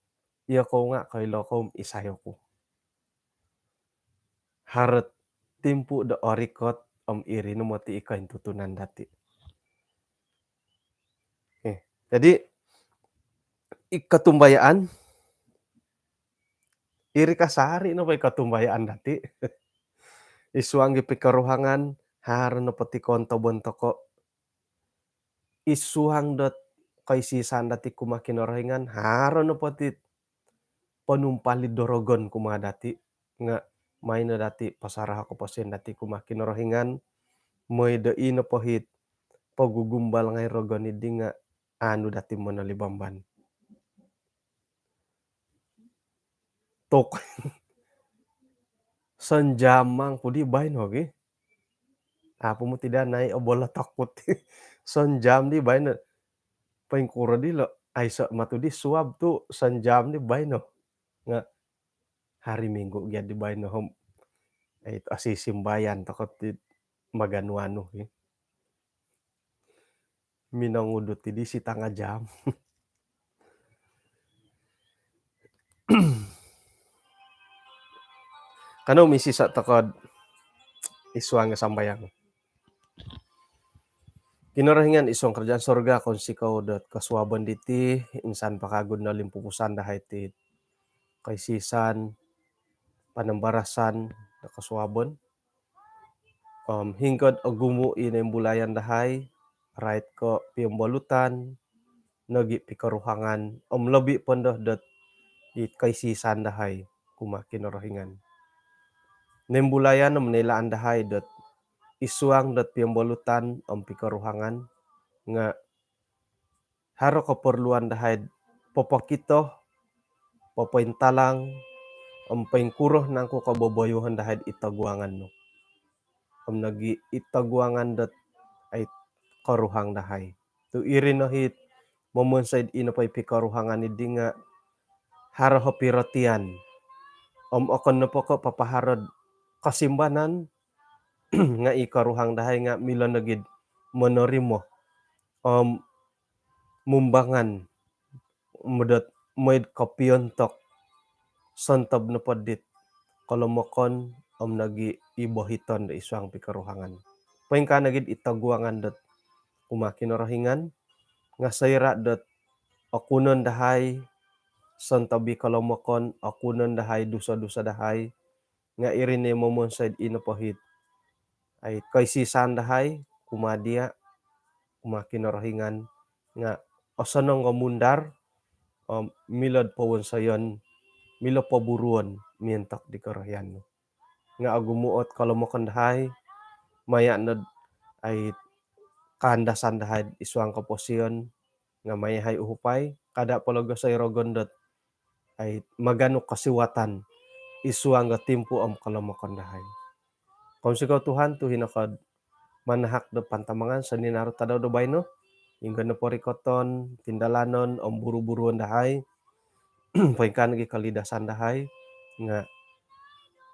Iyokou nga koilo kou om isai oku. Haro ot timpu do orikot om iri no moti i kointutunan dati. Okey. Jadi i kotumbayaan, iri kasari nopo i kotumbayaan dati. I suang di pikoruhangan, haro nopo ti kontobon toko. I suang dot koisisan dati kumaa Kinorohingan, haro nopo ti ponumpalid do rogon kumaa dati, nga maai no dati pasarah o koposion dati kumaa Kinorohingan, mooi do i nopo it pogugumbal ngai rogon idi nga aanu dati monolibamban. Tok. Sonjam mangku di baino gi. Apo mu tidak naik obol takut. Sonjam di baino. Poingkuro di lo. Aiso matu di suab tu sonjam di baino. Nga hari Minggu gia di baino om. Ai, asisimbayan toko ti maganu-anu, ya. Minongudut di sitanga jam. Kanou misisa toko id suang sambayang. Kinorohingan id suang kerajaan sorga, kounsikou dot kosuabon diti, insan po kagu nolimpupusan dahai ti koisisan, panambarasan do kosuabon. Om hinggo do ogumu i noimbulayan dahai, rait ko piombolutan, nogi pikoruhangan, om lobi po ndo dot i koisisan dahai kumaa Kinorohingan. Noimbulayan om noilaan dahai dot id suang dot piombolutan om pikoruhangan, nga haro keperluan dahai popokito, popointalang, om poingkuro nangku koboboyuhon dahai id toguangan nu. Om nogi id toguangan dot ai koruhang dahai. Tu iri no it momonsoi id ino po i pikoruhangan idi nga haro o pirotian. Om okon nopo ko papaharo do kosimbanan nga i koruhang dahai nga milo nogi do monorimo om mumbangan modot mooi do kopiontok sontob nopo dit kolomokon om nogi i bohiton do id suang pikoruhangan. Poingkaa nogi id toguangan dot kumaa Kinorohingan, nga soira dot okunon dahai sontob i kolomokon, okunon dahai dusa-dusa dahai, nga iri no momonsoi id ino po it ai koisisan dahai kumaa dia, kumaa Kinorohingan, nga osonong o mundar om milo do powonsoyon, milo poburuon miontok di korohian nu. Nga ogumu ot kolomokon dahai, maya no do ai kaandasan dahai id suang koposion, nga maya hai uhupai, kada pologosoi rogon dot ai maganu kosiwatan id suang do timpu om kolomokon dahai. Kounsikou Tuhan tu hino ko do manahak do pantamangan soninaru tadau do baino, hinggo nopo rikoton, tindalanon om buru-buruon dahai, poingkaa nogi kolidasan dahai, nga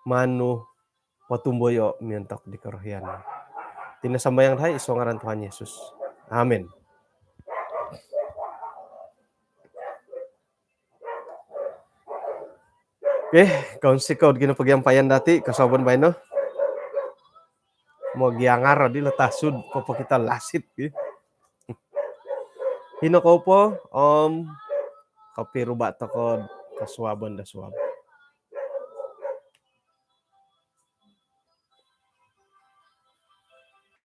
maan nu potumboyo miontok di korohian. Iti no sambayang dahai id suang ngaran Tuhan Yesus. Amin. Okey, kounsikou do ginapagiampayan dati kosuabon baino. Mogiangar di lo tasud popokito lasit, ki. Hino kou po om kopiruba toko do kosuabon do suab.